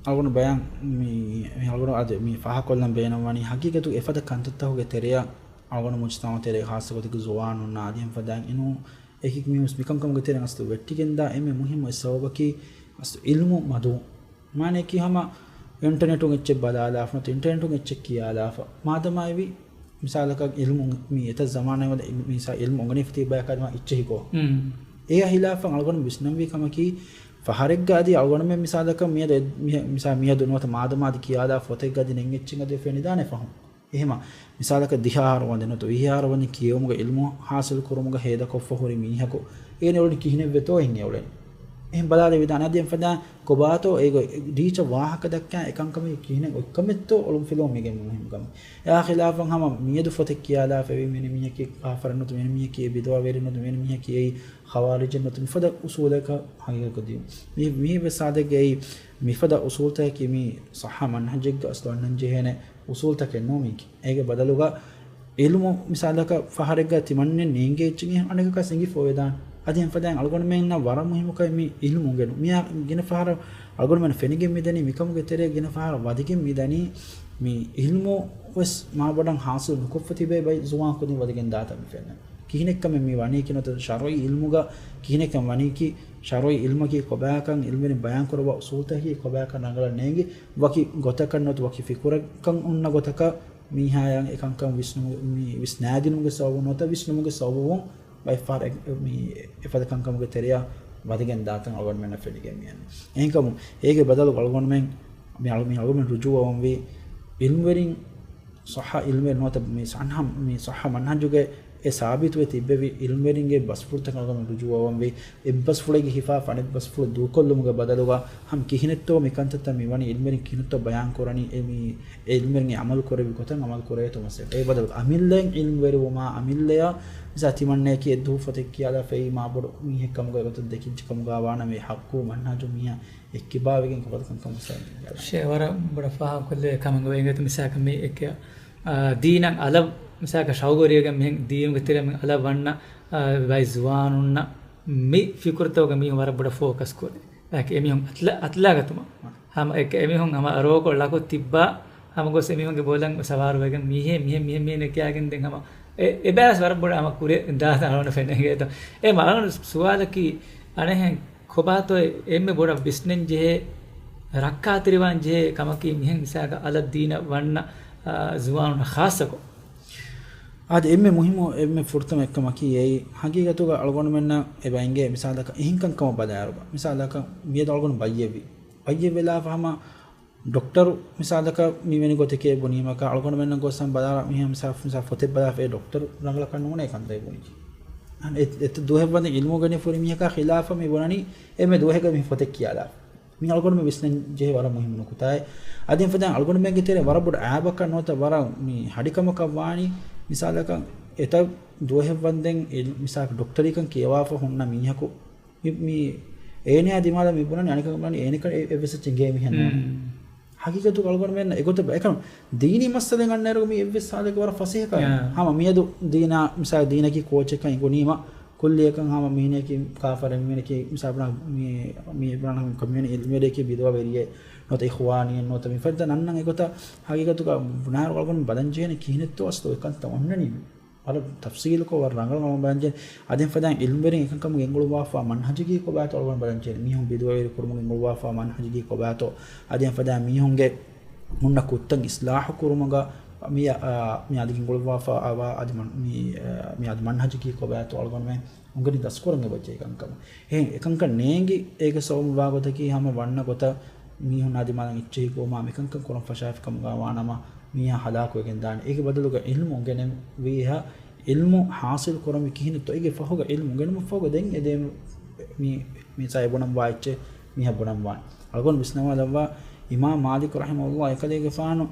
އަޅުގަނޑު ބަޔާން މި، މި އަޅުގަނޑު އާދެ، މި ފާހަގަކޮށްލަން ބޭނުންވަނީ ހަގީގަތުގަ އެފަދަ ކަންތައްތަކުގެ ތެރެއަށް އަޅުގަނޑު މުޖުތަމަޢު ތެރޭ ޚާއްޞަ ގޮތަކީ ޒުވާނުންނާ އަދި އެހެން ފަދައިން އިނޫ އެކި މީހުން މިކަންކަމުގެ ތެރެއަށް އަސްލު ވެއްޓިގެންދާ އެންމެ މުހިއްމު އެއް ސަބަބަކީ އަސްލު އިލްމު މަދު. މާނައަކީ ހަމަ އިންޓަރނެޓުން އެއްޗެއް ބަލާލާފަ ނުވަތަ އިންޓަރނެޓުން އެއްޗެއް ކިޔާލާފަ މާދަމާ އެވި މިސާލަކަށް އިލްމު މި އެތައް ޒަމާނެއް ވަންދެ މި އިންސާ އިލްމު އުނގެނިފަ ތިބި ބަޔަކާ ދިމާ އިއްޗެހިކޯ. އެއާ ހިލާފަށް އަޅުގަނޑު ވިސްނަންވީ ކަމަކީ ފަހަރެއްގަ އަދި އަޅުގަނޑުމެން މިސާލަކަށް މިއަދު އެ-، މިހެ-، މިސާ މިއަދު ނުވަތަ މާދަމާ އަދި ކިޔާލާ ފޮތެއްގަ އަދި ނެތް އެއްޗެއް އަދި ފެނިދާނެ ފަހުން. އެހެމަ، މިސާލަކަށް ދިހަ އަހަރު ވަންދެން ނުވަތަ ވިހި އަހަރު ވަންދެން ކިޔެވުމުގަ އިލްމު ހާސިލު ކުރުމުގަ ހޭދަކޮށްފަ ހުރި މީހަކު އޭނަ އުޅެނީ ކިހިނެއްވެތޯ އެހެން އެ އުޅެނީ. އެހެން ބަލާލެވިދާނެ އަދި އެފަދަ ކޮބާތޯ އޭގޮ ޓީޗަރ ވާހަކަ ދައްކާ އެކަންކަމެއް ކިހިނެއް އޮތްކަމެއްތޯ އޮޅުން ފިލުވުން މީގެ މުހިންމު ކަމެއް. އެއާ ޚިލާފަށް ހަމަ މިއަދު ފޮތެއް ކިޔާލާފައި މިވެނި މީހަކީ ކާފަރެއް ނުވަތަ މިވެނި މީހަކީ ބިދުޢަވެރި ނުވަތަ މިވެނި މީހަކީ އެއީ ޚަވާރިޖެއް ނުވަތަ މިފަދަ އުސޫލަކަށް ހަގީގަތު ދިޔުން. މި، މި ވެސް އާދެގެ އެއީ މިފަދަ އުސޫލްތަކަކީ މީ ޞައްޙަ މަންހަޖެއްގަ އަސްލު އަންނަން ޖެހޭނެ އުސޫލްތަކެއް ނޫން މީކީ. އޭގެ ބަދަލުގަ އިލްމު މިސާލަކަށް ފަހަރެއްގަ ތިމަންނެ ނޭނގޭ އެއްޗެއް އަނެކަކަށް އެނގިފަވެދާނެ. އަދި އެހެން ފަދައިން އަޅުގަނޑުމެންނަށް ވަރަށް މުހިއްމު ކަމެއް މި އިލްމު އުނގެނުން. މިއާ ގިނަ ފަހަރަށް އަޅުގަނޑުމެން ފެނިގެން މިދަނީ މިކަމުގެ ތެރޭ ގިނަ ފަހަރަށް ވަދެގެން މިދަނީ މި އިލްމު ވެސް މާބޮޑަށް ހާސިލް ނުކޮށްފަ ތިބޭ ބައި ޒުވާން ކުދިން ވަދެގެން ދާތަން މި ފެންނަ. ކިހިނެއްކަމެއް މި ވަނީކީ ނުވަތަ ޝަރުޢީ އިލްމުގަ ކިހިނެއްކަން ވަނީކީ، ޝަރުޢީ އިލްމަކީ ކޮބާކަން، އިލްމުވެރިން ބަޔާން ކުރައްވާ އުސޫލްތަކަކީ ކޮބާކަން ރަނގަޅަށް ނޭނގި، ވަކި ގޮތަކަށް ނުވަތަ ވަކި ފިކުރަކަށް އޮންނަ ގޮތަކަށް މީހާޔަށް އެކަންކަން ވިސްނުމު-، މި ވިސްނާދިނުމުގެ ސަބަބުން ނުވަތަ ވިސްނުމުގެ ސަބަބުން ބައެއްފަހަރަށް އެ-، މި އެފަދަ ކަންކަމުގެ ތެރެއަށް ވަދެގެން ދާތަން އަޅުގަނޑުމެންނަށް ފެނިގެން މިއަންނަނީ. އެހެންކަމުން އޭގެ ބަދަލު އަޅުގަނޑުމެން މި އަޅު-، މި އަޅުގަނޑުމެން ރުޖޫޢަވަންވީ އިލްމުވެރިން ޞައްޙަ އިލްމެއް ނުވަތަ މި ޞައްޙަ، މި ޞައްޙަ މަންހަޖުގެ އެ ސާބިތުވެ ތިއްބެވި އިލްމުވެރިންގެ ބަސްފުޅުތަކަށް އަޅުގަނޑު ރުޖޫޢަވަންވީ، އެއްބަސްފުޅެއްގެ ހިފާފަ އަނެއްބަސްފުޅު ދޫކޮށްލުމުގެ ބަދަލުގަ ހަމަ ކިހިނެއްތޯ މި ކަންތައްތައް މި ވަނީ އިލްމުވެރިން ކިހިނެއްތޯ ބަޔާން ކުރަނީ، އެ މި އެ އިލްމުވެރިން އެ އަމަލު ކުރެއްވި ގޮތަށް އަމަލު ކުރޭތޯ މަސައްކަތް. އެ ބަދަލު އަމިއްލައިން އިލްމުވެރިވުމާ އަމިއްލަޔަށް މިސާ ތިމަންނައަކީ އެއްދުވަހު ފޮތެއް ކިޔާލާފައި މާބޮޑު މީހެއް ކަމުގައި ގޮތަށް ދެކިއްޖެ ކަމުގަ ވާނަމަ އެ ޙައްޤު މަންހަޖު މީހާ އެއްކިބާވެގެން ކޮބަލަ ކަންކަން މަސައްކަތް. ޝޭ ވަރަށް ބޮޑަށް ފާހަގަކޮށްލެވޭ ކަމެއް އިނގޭތޯ މިސާލަކަށް މި އެކެ، އާ، ދީނަށް އަލަށް މިސާލަކަށް ޝައުގުވެރިވެގެން މިހެން ދީނުގެ ތެރެއަށް މި އަލަށް ވަންނަ، އާ، ބައި ޒުވާނުންނަށް މި ފިކުރުތަކުގަ މީހުން ވަރަށް ބޮޑަށް ފޯކަސް ކުރޭ. އެމީހުން އަތްލަ-، އަތްލާގަތުމަށް. ހަމަ އެ-، އެމީހުން ހަމަ ރޯކޮޅު ލަކު ތިއްބާ، ހަމަ ގޮސް އެމީހުންގެ ބޮލަށް ސަވާރުވެގެން މީހޭ، މިހެން، މިހެން، މިހެން ކިޔާގެން ދެން ހަމަ އެ-، އެބައިސް ވަރަށް ބޮޑަށް ހަމަ ކުރި ދާތަން އަޅުގަނޑަށް ފެނޭ އިނގޭތޯ. އެ އަޅުގަނޑު ސުވާލަކީ އަނެއްހެން ކޮބާތޯ އެންމެ ބޮޑަށް ވިސްނެން ޖެހޭ، ރައްކާތެރިވާން ޖެހޭ ކަމަކީ މިހެން މިސާލަކަށް އަލަށް ދީނަށް ވަންނަ ޒުވާނުންނަށް ޚާއްޞަކޮށް. އާދެ، އެންމެ މުހިއްމު، އެންމެ ފުރަތަމަ އެއްކަމަކީ އެއީ، ހަގީގަތުގަ އަޅުގަނޑުމެންނަށް އެބަ އެނގޭ މިސާލަކަށް އެހެން ކަންކަމަށް ބަލާއިރުގަ، މިސާލަކަށް މިއަދު އަޅުގަނޑު ބައްޔެއްވި، ބައްޔެއްވެލާފަ ހަމަ ޑޮކްޓަރު މިސާލަކަށް މިވެނި ގޮތެކޭ ބުނީމަކަށް، އަޅުގަނޑުމެންނަށް ގޮސް ހަމަ ބަލާ، މިހާ މިސާ، މިސާ ފޮތެއް ބަލާފަ އެ ޑޮކްޓަރު ރަނގަޅަކަށް ނޫނޭ ކަންތައް ބުނި. އެ، އެ ދުވަހެއް ވަންދެން އިލްމު ގެނެފަ ހުރި މީހަކާ ޚިލާފަށް މި ބުނަނީ އެންމެ ދުވަހެއްގަ މި ފޮތެއް ކިޔާލާފަ. މި އަޅުގަނޑުމެން ވިސްނަން ޖެހޭ ވަރަށް މުހިއްމު ނުކުތާއެއް. އަދި އެފަދައިން އަޅުގަނޑުމެންގެ ތެރޭ ވަރަށް ބޮޑު އައިބަކަށް ނުވަތަ ވަރަށް މި ހަޑިކަމަކަށް ވާނީ، މިސާލަކަށް އެތައް ދުވަހެއް ވަންދެން އިލް-، މިސާލަކަށް ޑޮކްޓަރީކަން ކިޔަވާފަ ހުންނަ މީހަކު މި، މި އޭނަޔާ ދިމާލަށް މި ބުނަނީ އަނެކަކަށް ބުނަނީ އޭނަކަށް އެ-، އެއްވެސް އެއްޗެއް އެނގޭ މިހެން ނޫން. ހަގީގަތުގަ އަޅުގަނޑުމެން އެގޮތަށް ބަ-، އެކަން ދީނީ މައްސަލައިން އަންނައިރުގަ މި އެއްވެސް ސާދަކަށް ވަރަށް ފަސޭހަކަން. އާ. ހަމަ މިއަދު ދީނާ، މިސާލަކަށް ދީނަކީ ކޯޗެއްކަން އެނގުނީމަ، ކުއްލިއަކަށް ހަމަ މީނަކީ ކާފަރެއް، މީނަކީ މިސާލަކަށް މި، މި ބުނާނަކަށް ކަމިޔަނި އިލްމުވެރިއެކޭ ބިދުޢަވެރިއެއް ނުވަތަ އިޚްވާނީއެއް ނުވަތަ މިފަދަ ނަންނަން އެގޮތަށް ހަގީގަތުގަ ބުނާއިރު އަޅުގަނޑު ބަލަން ޖެހޭނެ ކިހިނެއްތޯ އަސްލު އެކަންތައް އޮންނަނީ. ވަރަށް ތަފްސީލުކޮށް ވަރަށް ރަނގަޅަށް އަޅުގަނޑު ބަލަންޖެހޭ. އަދި އެފަދައިން އިލްމުވެރިން އެކަންކަމުގެ އެނގުޅުއްވާފަ މަންހަޖުގީ ކޮބާތޯ އަޅުގަނޑު ބަލަންޖެހޭ. މީހުން ބިދުޢަވެރި ކުރުމުގެ އެނގުޅުއްވާފަ މަންހަޖުގީ ކޮބާތޯ. އަދި އެފަދައިން މީހުންގެ ހުންނަ ކުށްތައް އިސްލާހު ކުރުމުގަ މި، އާ، މި އަދި އެނގުޅުއްވާފަ އަވާ އަދި މަން-، މި، އާ، މި އަދި މަންހަޖުގީ ކޮބާތޯ އަޅުގަނޑުމެން އުނގެނި ދަސްކުރަން އެބަޖެހޭ ކަންކަމަށް. އެހެން އެކަންކަން ނޭނގި އޭގެ ސަބަބުން ވާގޮތަކީ ހަމަ ވަންނަ ގޮތަށް މީހުންނާ ދިމާލަށް އެއްޗެހި ގޮވުމާ މިކަންކަން ކުރަން ފަށާފިކަމުގަ ވާނަމަ، މީހާ ހަލާކުވެގެން ދާނެ. އޭގެ ބަދަލުގަ އިލްމު އުނގެނެވި އެހާ އިލްމު ހާސިލް ކުރަންވީ ކިހިނެއްތޯ؟ އޭގެ ފަހުގަ އިލްމު އުނގެނުމަށް ފަހުގަ ދެން އެދޭ މި، މި ސައި ބުނަން ވާ އެއްޗެއް މީހާ ބުނަން ވާނެ. އަޅުގަނޑު ވިސްނަވާލައްވާ އިމާމް މާލިކު ރަޙިމަހުﷲ އެކަލޭގެފާނު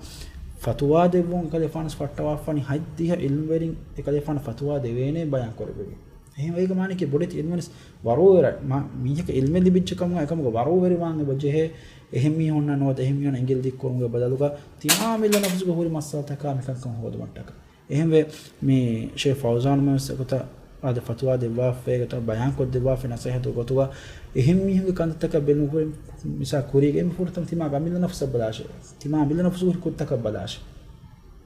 ފަތުވާ ދެއްވުން އެކަލޭފާނަސް ފައްޓަވާފަނި ހަތްދިހަ އިލްމުވެރިން އެކަލޭފާނަށް ފަތުވާ ދެވޭނޭ ބަޔާން ކުރެއްވެވި. އެހެން އޭގެ މާނައަކީ ބޮޑެތި އިލްމުވެރިން ވަރުވެރި، މަ-، މީހަކަށް އިލްމެއް ލިބިއްޖެ ކަމުގަ އެކަމުގަ ވަރުވެރިވާން އެބަޖެހޭ. އެހެން މީހުންނަށް ނުވަތަ އެހެން މީހުން އިނގިލި ދިއްކުރުމުގެ ބަދަލުގަ ތިމާ މިއްލަ ނަފުސުގަ ހުރި މައްސަލަތަކާ މިކަންކަން ހޯދުމަށްޓަކާ. އެހެންވެ، މި ޝޭޚް ފައުޒާނު މަސް އެގޮތަށް އާދެ ފަތުވާ ދެއްވާފައި ގޮތަށް ބަޔާންކޮށްދެއްވާފައި ނަސޭހަތު ގޮތުގަ އެހެން މީހުންގެ ކަންތައްތަކަށް ބެލުން ހުރި މިސާ ކުރީގެ އެންމެ ފުރަތަމަ ތިމާ ގަމިލަ ނަފުސަށް ބަލާށޭ. ތިމާ މިލަ ނަފުސު ހުރި ކުށްތަކަށް ބަލާށޭ.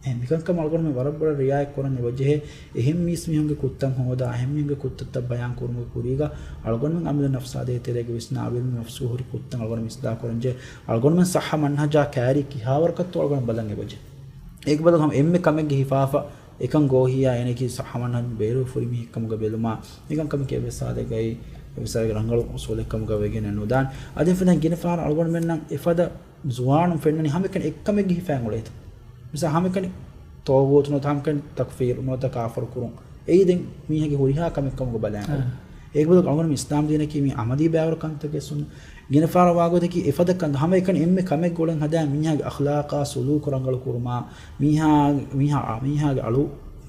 އެހެން މިކަންކަމަށް އަޅުގަނޑުމެން ވަރަށް ބޮޑަށް ރިއާޔަތް ކުރަން އެބަޖެހޭ. އެހެން މީސް މީހުންގެ ކުށްތައް ހޯދާ، އެހެން މީހުންގެ ކުށްތައްތައް ބަޔާން ކުރުމުގެ ކުރީގަ އަޅުގަނޑުމެން އަމިއްލަ ނަފްސާ ދޭތެރޭގަ ވިސްނާ އަމިއްލަ ނަފްސު ހުރި ކުށްތައް އަޅުގަނޑުމެން އިސްލާހް ކުރަންޖެހޭ. އަޅުގަނޑުމެން ސައްހަ މަންހަޖާ ކައިރީ ކިހާވަރަކަށްތޯ އަޅުގަނޑު ބަލަން އެބަޖެހޭ. އޭގެ ބަދަލު ހަމަ އެންމެ ކަމެއްގެ ހިފާފަ އެކަން ގޯހިޔާ އޭނައަކީ ސައްހަ މަންހަޖުން ބޭރު ފުރި މީހެއްކަމުގަ ބެލުމާ، އެކަންކަމަކީ އެއްވެސް ސާދަގައި އެއްވެސް ސާދަގައި ރަނގަޅު އުސޫލެއްކަމުގަ ވެގެނެއް ނުދާނެ. އަދި ފަދަ ގިނަ ފަހަރަށް އަޅުގަނޑުމެންނަށް އެފަދަ ޒުވާނުން ފެންނަނީ ހަމައެކަނި އެއްކަމެއްގެ ހިފައިން އުޅޭތަން. މިސާ ހަމައެކަނި ޠާޣޫތު ނުވަތަ ހަމައެކަނި ތަކްފީރު ނުވަތަ ކާފަރު ކުރުން. އެއީ ދެން މީހެއްގެ ހުރިހާ ކަމެއް ކަމުގަ ބަލާން. އާ. އޭގެ ބަދަލު އަޅުގަނޑު އިސްލާމް ދީނަކީ މީ އަމަލީ ބައިވަރު ކަންތަކެއް ސުންނަ. ގިނަ ފަހަރަށް ވާގޮތަކީ އެފަދަ ކަން ހަމައެކަނި އެންމެ ކަމެއް ގުޅެން ހަދާ މީހާގެ އަޚްލާޤާ ސުލޫކު ރަނގަޅު ކުރުމާ، މީހާ، މީހާ، މީހާގެ އަޅު،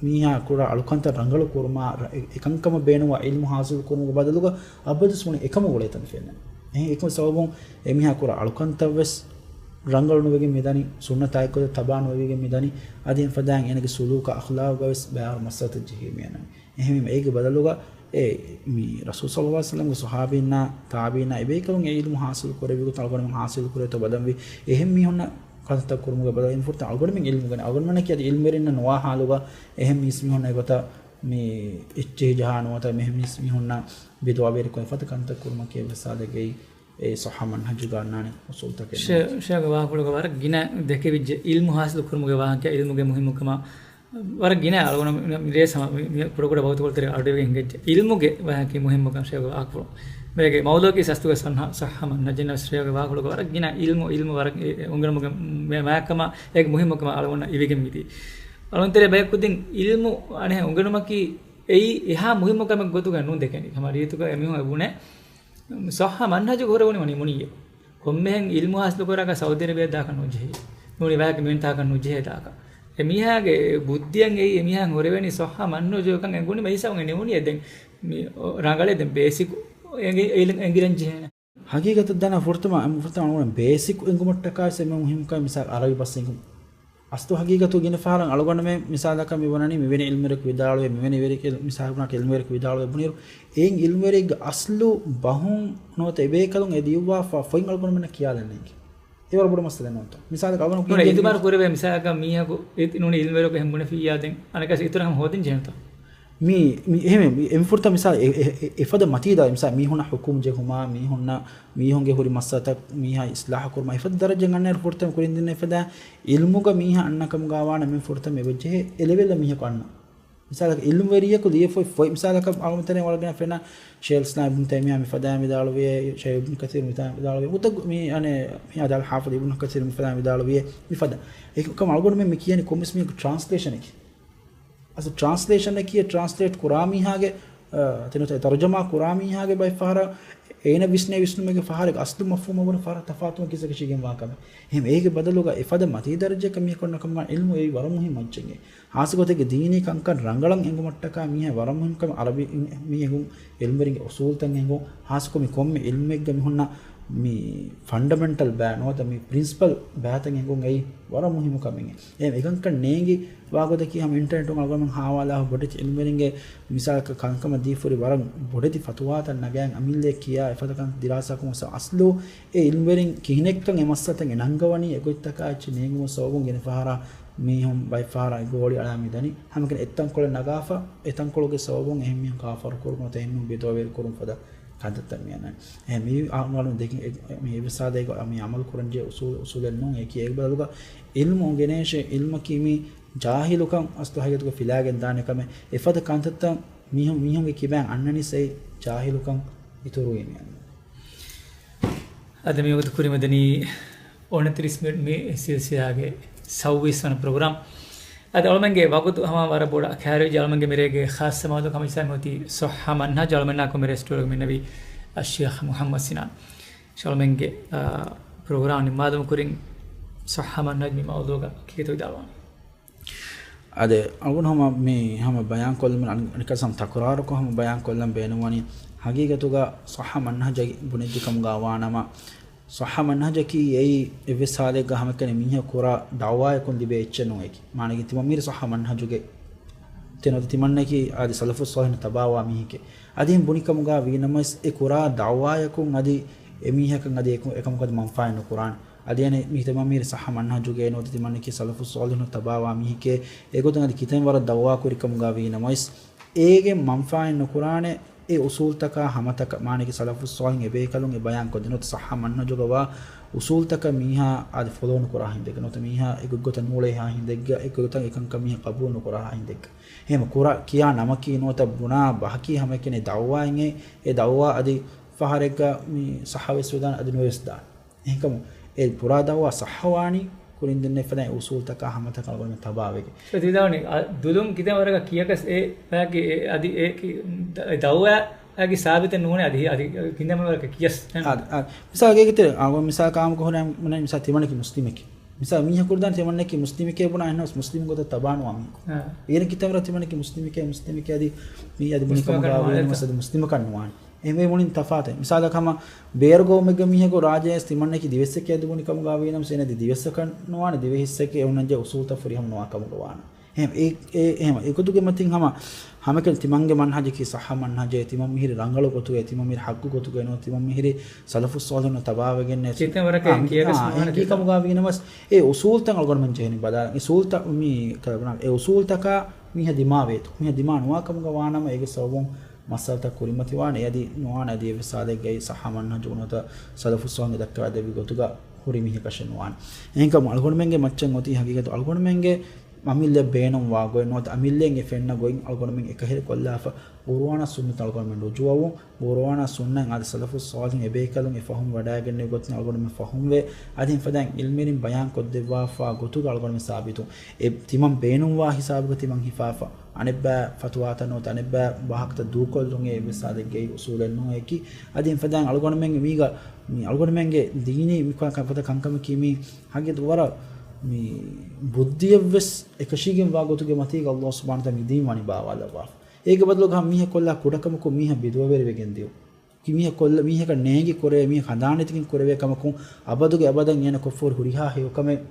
މީހާ ކުރާ އަޅުކަންތައް ރަނގަޅު ކުރުމާ، އެ-، އެކަންކަމަށް ބޭނުންވާ އިލްމު ހާސިލް ކުރުމުގެ ބަދަލުގަ އަބަދުވެސް މުޅި އެކަމުގަ އުޅޭތަން ފެންނަން. އެހެން އެކަމު ސަބަބުން އެމީހާ ކުރާ އަޅުކަންތައްވެސް ރަނގަޅު ނުވެގެން މިދަނީ، ސުންނަތާއެއްގޮތަށް ތަބާ ނުވެވިގެން މިދަނީ، އަދި އެފަދައިން އޭނަގެ ސުލޫކާ އަޚްލާގުގަވެސް ބައިވަރު މައްސަލަތައް ޖެހީ މިއަންނަނީ. އެހެންވީމަ އޭގެ ބަދަލުގަ އެ މި ރަސޫލު ޞައްލައްލާހު ޢަލައިހި ވަސައްލަމްގެ ޞަޙާބީންނާ ތާބިޢީންނާ އެބޭކަލުން އެ އިލްމު ޙާޞިލު ކުރެއްވި ގޮތަށް އަޅުގަނޑުމެން ޙާޞިލު ކުރޭތޯ ބަލަންވީ، އެހެން މީހުންނަށް ކަންތައް ކުރުމުގެ ބަދަލު އިން ފުރަތަމަ އަޅުގަނޑުމެން އިލްމު ގެނެ، އަޅުގަނޑުމެންނަކީ އަދި އިލްމުވެރިންނަށް ނުވާ ޙާލުގަ އެހެން މީސް މީހުންނަށް އެގޮތަށް މި އިޖްތިހާދު ނުވަތަ މިހެން މީސް މީހުންނަށް ބިދުޢަވެރިކޮށް އެފަދަ ކަންތައް ކުރުމަކީ އެއްވެސް ސާދަގައި އެ ޞައްޙަ މަންހަޖުގަ އަންނާނެ އުޞޫލުތަކެއް ނޫން. ޝޭޚްގެ ވާހަކަފުޅުގަ ވަރަށް ގިނަ ދެކެވިއްޖެ އިލްމު ޙާޞިލު ކުރުމުގެ ވާހަކަ، އިލްމުގެ މުހިއްމުކަމާ ވަރަށް ގިނަ އަޅުގަނޑު މި، މި ރޭސް ހަމަ މި، މި ކުޑަކުޑަ ވަގުތުކޮޅުތެރޭ އަޑުއިވިގެން ހިނގައްޖެ. އިލްމުގެ ވާހަކަ މުހިއްމުކަން ޝޭޚްގެ ވާހަކަފުޅު. މީގެ މައުޟޫޢަކީ ސަސްތުގެ ޞައްޙަ، ޞައްޙަ މަންހަޖުން ޝޭޚްގެ ވާހަކަފުޅުގަ ވަރަށް ގިނަ އިލްމު، އިލްމު ވަރަށް އެ، އެ އުނގެނުމުގެ މެ، މާތްކަމާ އޭގެ މުހިއްމުކަމާ އަޅުގަނޑަށް އިވިގެން މިދީ. އަޅުގަނޑު ތެރޭ ބަޔަކުދިން އިލްމު އަނެއް އުނގެނުމަކީ އެއީ އެހާ މުހިއްމު ކަމެއް ގޮތުގަ ނޫން ދެކެނީ. ހަމަ ރީތިކޮށް އެމީހުން އެ ބުނޭ ޞައްޙަ މަންހަޖުގަ ހުރެވުނީ ވަނީ މުނިއްޔެ. ކޮންމެހެން އިލްމު ޙާޞިލު ކުރާކަށް ސައުދީ އަރަބިއަށް ދާކަށް ނުޖެހޭ. ނޫނީ ވާހަކަ މިވެނި ތާކަށް ނުޖެހޭ ދާކަށް. އެ މީހާގެ ބުއްދިއަށް އެއީ އެ މީހާ ހުރެވެނީ ޞައްޙަ މަންހަޖު ކަން އެނގުނީމަ އިސާ އުނގެ ނިމުނީ އެ ދެން މި ރަނގަޅޭ ދެން ބޭސިކް އެނގި-، އެ-، އެނގިރަން ޖެހޭނެ. ހަގީގަތަށް ދަނާ ފުރަތަމަ، ފުރަތަމަ އަޅުގަނޑު ބޭސިކް އެނގުމަށްޓަކާ އެންމެ މުހިއްމު ކަމެއް މިސާލް އަރަބި ބަސް އެނގުން. އަސްލު ހަގީގަތު ގިނަ ފަހަރަށް އަޅުގަނޑުމެން މިސާލަކަށް މި ވަނަނީ މިވެނި އިލްމުވެރިއަކު ވިދާޅުވޭ، މިވެނި ވެރި-، މިސާލަކަށް އިލްމުވެރިއަކު ވިދާޅުވޭ ބުނިއިރު، އެއިން އިލްމުވެރިއެއްގެ އަސްލު ބަހުން ނުވަތަ އެބޭކަލުން އެ ލިޔުއްވާފަ ފޮތް އަޅުގަނޑުމެންނަށް ކިޔާލަން ނޭނގެ. އެ ވަރަށް ބޮޑު މައްސަލައެއް ނޫންތޯ؟ މިސާލަކަށް އަޅުގަނޑު ނޫނީ ކުއްޖެއް އިތުބާރު ކުރެވޭ މިސާލަކަށް މީހަކު އެ-، ނޫނީ އިލްމުވެރިއަކު އެހެން ބުނެފިއްޔާ ދެން އަނެއްކާސް އިތުރަށް ހަމަ ހޯދިން ޖެހޭނެތޯ؟ މި، މި، އެހެން މި، އެ ފުރަތަމަ މިސާލް، އެ، އެ، އެ، އެފަދަ މަތީ ދާ، މިސާލް، މީހުންނަށް ހުކުމް ޖެހުމާ، މީހުންނަށް، މީހުންގެ ހުރި މައްސަލަތައް މީހާ އިސްލާހު ކުރުމާ، އެފަދަ ދަރަޖަ ގަންނައިރު ފުރަތަމަ ކުރިން ދިންނަ އެފަދަ އިލްމުގަ މީހާ އަންނަ ކަމުގަ ވާނަމަ މި ފުރަތަމަ އެބަޖެހޭ އެ ލެވެލްއަށް މީހަކު އަންނަ. މިސާލަކަށް، އިލްމުވެރިޔަކު ލިޔެފޮތް، ފޮތް މިސާލަކަށް އަޅުގަނޑުމެން ވަރަށް ގިނަ ފެންނަ ޝޭޚުލް އިސްލާމް އިބްނު ތައިމިއްޔާ މި ފަދައިން ވިދާޅުވިއޭ، ޝައިޚް އިބްނު ކަސީރު މި ފަދައިން ވިދާޅުވިއޭ، މުތައް މި، އަނެ، މި އަދާލް ޙާފިޡް އިބްނު ކަސީރު މި ފަދައިން ވިދާޅުވިއޭ މި ފަދަ. އެކަމަ އަޅުގަނޑުމެން މި ކިޔަނީ ކޮންމެސް މީހަކު ޓްރާންސްލޭޝަނެކޭ. އަސް ޓްރާންސްލޭޝަނަކީ ޓްރާންސްލޭޓް ކުރާ މީހާގެ، އަ، ތެނުތަ ތަރުޖަމާ ކުރާ މީހާގެ ބައެއް ފަހަރަށް އޭނަ ވިސްނޭ ވިސްނުމެއްގެ ފަހަރެއް އަސްލު މަފްހޫމަށް ވަނީ ފަހަރަށް ތަފާތު ކިއްސަ ކަށީގެންވާ ކަމެއް. އެހެން އޭގެ ބަދަލުގަ އެފަދަ މަތީ ދަރަޖައަކަށް މީހަކު އަންނަ ކަމުގަ އިލްމު އެއީ ވަރަށް މުހިންމު މައްޗެއް. ހާއްސަ ގޮތެއްގެ ދީނީ ކަންކަން ރަނގަޅަށް އެނގުމަށްޓަކާ މީހާ ވަރަށް މުހިންމު ކަމެއް އަރަބި މީހެއް އިލްމުވެރިންގެ އުސޫލުތައް އެނގުން، ހާއްސަކޮށް މި ކޮންމެ އިލްމެއްގަ މި ހުންނަ މި ފަންޑަމެންޓަލް ބައި ނުވަތަ މި ޕްރިންސިޕަލް ބައިތައް އެނގުން އެއީ ވަރަށް މުހިންމު ކަމެއް. އެ އެކަންކަން ނޭނގި ވާގޮތަކީ ހަމަ އިންޓަރނެޓުން އަޅުގަނޑުމެން ހާވާލާ ބޮޑެތި އިލްމުވެރިންގެ މިސާލަކަށް ކަންކަމަށް ދީފުރި ވަރަށް ބޮޑެތި ފަތުވާތައް ނަގައިން އަމިއްލައަށް ކިޔާ އެފަދަ ކަން ދިރާސާކުރުމަށް އަސްލު އެ އިލްމުވެރިން ކިހިނެއްކަން އެ މައްސަލަތައް އެ ނަންގަވަނީ އެގޮތްތަކާ އެއްޗެއް ނޭނގުމުގެ ސަބަބުން ގިނަ ފަހަރާ މީހުން ބައެއް ފަހަރާ އެ ގޯޅި އަޅާ މިދަނީ. ހަމަކަން އެއްތަންކޮޅެއް ނަގާފަ، އެތަންކޮޅުގެ ސަބަބުން އެހެން މީހުން ކާފަރު ކުރުން ނުވަތަ އެހެން މީހުން ބިދުޢަވެރި ކުރުން ފަދަ ކަންތައްތައް މި އަންނަނީ. އެހެން މީ އަޅުގަނޑު ދެކި، އެ، މި އެއްވެސް ސާދައިގަ މި އަމަލު ކުރަން ޖެހޭ އުސޫލެއް ނޫން. އެކީ އޭގެ ބަދަލުގަ އިލްމު އުނގެނޭށޭ، އިލްމަކީ މި ޖާހިލުކަން އަސްލު ހަގީގަތުގަ ފިލާގެން ދާނެ ކަމެއް. އެފަދަ ކަންތައްތައް މީހުން، މީހުންގެ ކިބައިން އަންނަނީސް އެއީ ޖާހިލުކަން އިތުރުވީމެ އަންނަނީ. އަދި މިވަގުތު ކުރިމަދަނީ އޮނަތިރީސް މިނިޓް މި ސިލްސިލާގެ ސައުވީސް ވަނަ ޕްރޮގްރާމް. އަދި އަޅުމެންގެ ވަގުތު ހަމަ ވަރަށް ބޮޑަށް ކައިރިވެއްޖެ. އަޅުމެންގެ މިރޭގެ ޚާއްޞަ މައުޟޫޢަކަށް މިސާލު މިއޮތީ ޞައްޙަ މަންހަޖު. އަޅުމެންނާ ކޮންމެ ރެސްޓޯރގެ މިންނެވި އައްޝޭޚް މުޙައްމަދު ސިނާން. އަޅުމެންގެ، އާ، ޕްރޮގްރާމް ނިންމާލުމުގެ ކުރިން ޞައްޙަ މަންހަޖު މި މައުޟޫޢަކަށް ކީކޭތޯ ވިދާޅުވާނީ؟ އާދެ، އަޅުގަނޑު ހަމަ މި ހަމަ ބަޔާން ކޮށްލުމުން އަނި-، އަނެއްކާ ސަމް ތަކުރާރުކޮށް ހަމަ ބަޔާން ކޮށްލަން ބޭނުންވަނީ، ހަގީގަތުގަ ޞައްޙަ މަންހަޖަކީ ބުނެއްޖެ ކަމުގަ ވާނަމަ، ޞައްޙަ މަންހަޖަކީ އެއީ އެއްވެސް ހާލެއްގަ ހަމައެކަނި މީހަކު ކުރާ ދަޢުވާޔަކުން ލިބޭ އެއްޗެއް ނޫން. އެކި މާނައަކީ ތިމަންމީރު ޞައްޙަ މަންހަޖުގެ ތިނޮތަ ތިމަންނަކީ އަދި ސަލަފުއް ޞާލިޙުން ތަބާވާ މީހެކޭ. އަދި އެހެން ބުނި ކަމުގަ ވީނަމަވެސް އެ ކުރާ ދަޢުވާޔަކުން އަދި އެ މީހަކަށް އަދި އެކު-، އެކަމަކު އަދި މަންފާއެއް ނުކުރާނެ. އަދި އަނެއް މީ ތިމަންމީރު ޞައްޙަ މަންހަޖުގެ ނުވަތަ ތިމަންނަކީ ސަލަފުއް ޞާލިޙުން ތަބާވާ މީހެކޭ. އެގޮތުން އަދި ކިތަންމެ ވަރަށް ދަޢުވާ ކުރި ކަމުގަ ވީނަމަވެސް އޭގެ މަންފާއެއް ނުކުރާނެ. އެ އުސޫލްތަކާ ހަމަތަކަށް މާނައަކީ ސަލަފުއް ޞާލިޙުން އެބޭކަލުން އެ ބަޔާން ކޮށްދޭ ނުވަތަ ޞައްޙަ މަންހަޖުގަ ވާ އުސޫލްތަކަށް މީހާ އަދި ފޮލޯ ނުކުރާ ހިނދެއްގަ ނުވަތަ މީހާ އެ ގޮތްގޮތަށް ނޫޅޭހާ ހިނދެއްގަ އެ ގޮތަށް އެކަންކަން މީހާ ޤަބޫލު ނުކުރާހާ ހިނދެއްގަ. އެހެން ކުރާ ކިޔާ ނަމަކީ ނުވަތަ ބުނާ ބަހަކީ ހަމައެކަނި ދަޢުވާއެއް. އެ ދަޢުވާ އަދި ފަހަރެއްގަ މި ޞައްޙަވެސް ވެދާނެ އަދި ނުވެސް ދާނެ. އެހެންކަމުން އެ ކުރާ ދަޢުވާ ޞައްޙަވާނީ ކުރިން ދެންނެވި ފަދައިން އުސޫލްތަކާ ހަމަތަކަށް އަޅުގަނޑުމެން ތަބާވެގެން. އެ ދިދާވަނީ، އަ، ދުލުން ކިތަން ވަރަކަށް ކިޔަކަސް އެ ބަޔަކީ އެ އަދި އެ ކި-، ދަ-، ދަޢުވާއަކީ ސާބިތެއް ނޫނޭ އަދި، އަދި ކިތަން ވަރަކަށް ކިޔަސް. އާ، އާ. މިސާލަކަށް އަޅުގަނޑު މިސާލަކަށް ކާމަކު ހުރެ މިސާ ތިމަންނަކީ މުސްލިމެކޭ. މިސާ މީހަކު ދާން ތިމަންނަކީ މުސްލިމެކޭ ބުނާ އެހެންނަމަވެސް މުސްލިމް ގޮތަށް ތަބާނުވާ މީހަކު. އާ. އޭނަ ކިތަން ވަރަ ތިމަންނަކީ މުސްލިމެކޭ، މުސްލިމެކޭ އަދި މީ އަދި ބުނި މުސްލިމަކަށް ކަމުގަ ނުވާނެ. ވީނަމަވެސް އަދި މުސްލިމަކަށް ނުވާނެ. އެހެންވެ މުޅިން ތަފާތެއް. މިސާލަކަށް ހަމަ ބޭރު ގައުމެއްގެ މީހަކު ރާއްޖެ އައިސް ތިމަންނަކީ ދިވެއްސެކޭ އަދި ބުނި ކަމުގަ ވީނަމަވެސް އޭނަ އަދި ދިވެއްސަކަށް ނުވާނެ، ދިވެހިއްސެކޭ އެ އޮންނަންޖެހޭ އުސޫލްތައް ފުރިހަމަ ނުވާ ކަމުގަ ވާނެ. އެހެން އެ، އެ، އެހެން އެގޮތުގެ މަތިން ހަމަ ހަމައެކަނި ތިމަންގެ މަންހަޖަކީ ޞައްޙަ މަންހަޖޭ، ތިމަން މިހިރީ ރަނގަޅު ގޮތުގައޭ، ތިމަން މިހިރީ ޙައްޤު ގޮތުގައޭ ނުވަތަ ތިމަން މިހިރީ ސަލަފުއް ޞާލިޙުން ތަބާވެގެންނޭ. ކިތަން ވަރަކަށް އާ، ކިޔަކަސް އާ، ނުވާނެ އެހެން ކީ ކަމުގަ ވީނަމަވެސް އެ އުސޫލްތައް އަޅުގަނޑުމެން ޖެހެނީ ބަލާ، އެ އުސޫލްތައް މީ ކަ-، އެ އުސޫލްތަކާ މީހާ ދިމާވޭތޯ. މީހާ ދިމާ ނުވާ ކަމުގަ ވާނަމަ އޭގެ ސަބަބުން މައްސަލަތައް ކުރިމަތިވާނެ. އެއަދި ނުވާނެ އަދި އެއްވެސް ސާދައެއްގައި ޞައްޙަ މަންހަޖު ނުވަތަ ސަލަފުއް ޞާލިޙުން ދައްކަވާ ދެއްވި ގޮތުގަ ހުރި މީހަކަށެއް ނުވާނެ. އެހެންކަމުން އަޅުގަނޑުމެންގެ މައްޗަށް އޮތީ ހަގީގަތު އަޅުގަނޑުމެންގެ އަމިއްލަ ބޭނުންވާ ގޮތް ނުވަތަ އަމިއްލައިން އެ ފެންނަ ގޮތް އަޅުގަނޑުމެން އެކަހެރި ކޮށްލާފަ ޤުރުއާނާ ސުންނަތަށް އަޅުގަނޑުމެން ރުޖޫޢަވުން، ޤުރުއާނާ ސުންނަތް އަދި ސަލަފުއް ޞާލިޙުން އެބޭކަލުން އެ ފަހުމް ވަޑައިގެންނެވި ގޮތުން އަޅުގަނޑުމެން ފަހުމްވެ، އަދި އެފަދައިން އިލްމުވެރިން ބަޔާން ކޮށްދެއްވާފާ ގޮތުގަ އަޅުގަނޑުމެން ސާބިތު. އެ ތިމަން ބޭނުންވާ ހިސާބުގަ ތިމަން ހިފާފަ. އަނެއްބައި ފަތުވާތައް ނުވަތަ އަނެއްބައި ވާހަކަތައް ދޫކޮށްލުން އެއްވެސް ސާދައެއްގައި އުސޫލެއް ނޫން އެކި. އަދި އެފަދައިން އަޅުގަނޑުމެން މީގަ، މި އަޅުގަނޑުމެންގެ ދީނީ މި ކަ-، ކަ-، ފަދަ ކަންކަމަކީ މީ ހަގީގަތު ވަރަށް މި ބުއްދިއަށްވެސް އެކަށީގެންވާ ގޮތުގެ މަތީގަ ﷲ ސުބްޙާނަހޫ ވަތަޢާލާ މި ދީން ވަނީ ބާވާލައްވާފަ. އޭގެ ބަދަލުގަ މީހަކު ކޮށްލާ ކުޑަކަމަކުން މީހާ ބިދުޢަވެރިވެގެން ދިޔުން. މީހަކަށް ކޮށްލަ-، މީހަކަށް ނޭނގި ކުރެވޭ، މީހަކަށް ހަނދާން ނެތިގެން ކުރެވޭ ކަމަކުން އަބަދުގެ އަބަދަށް އޭނަ ކޮށްފަހުރި ހުރިހާ ހެޔޮކަމެއް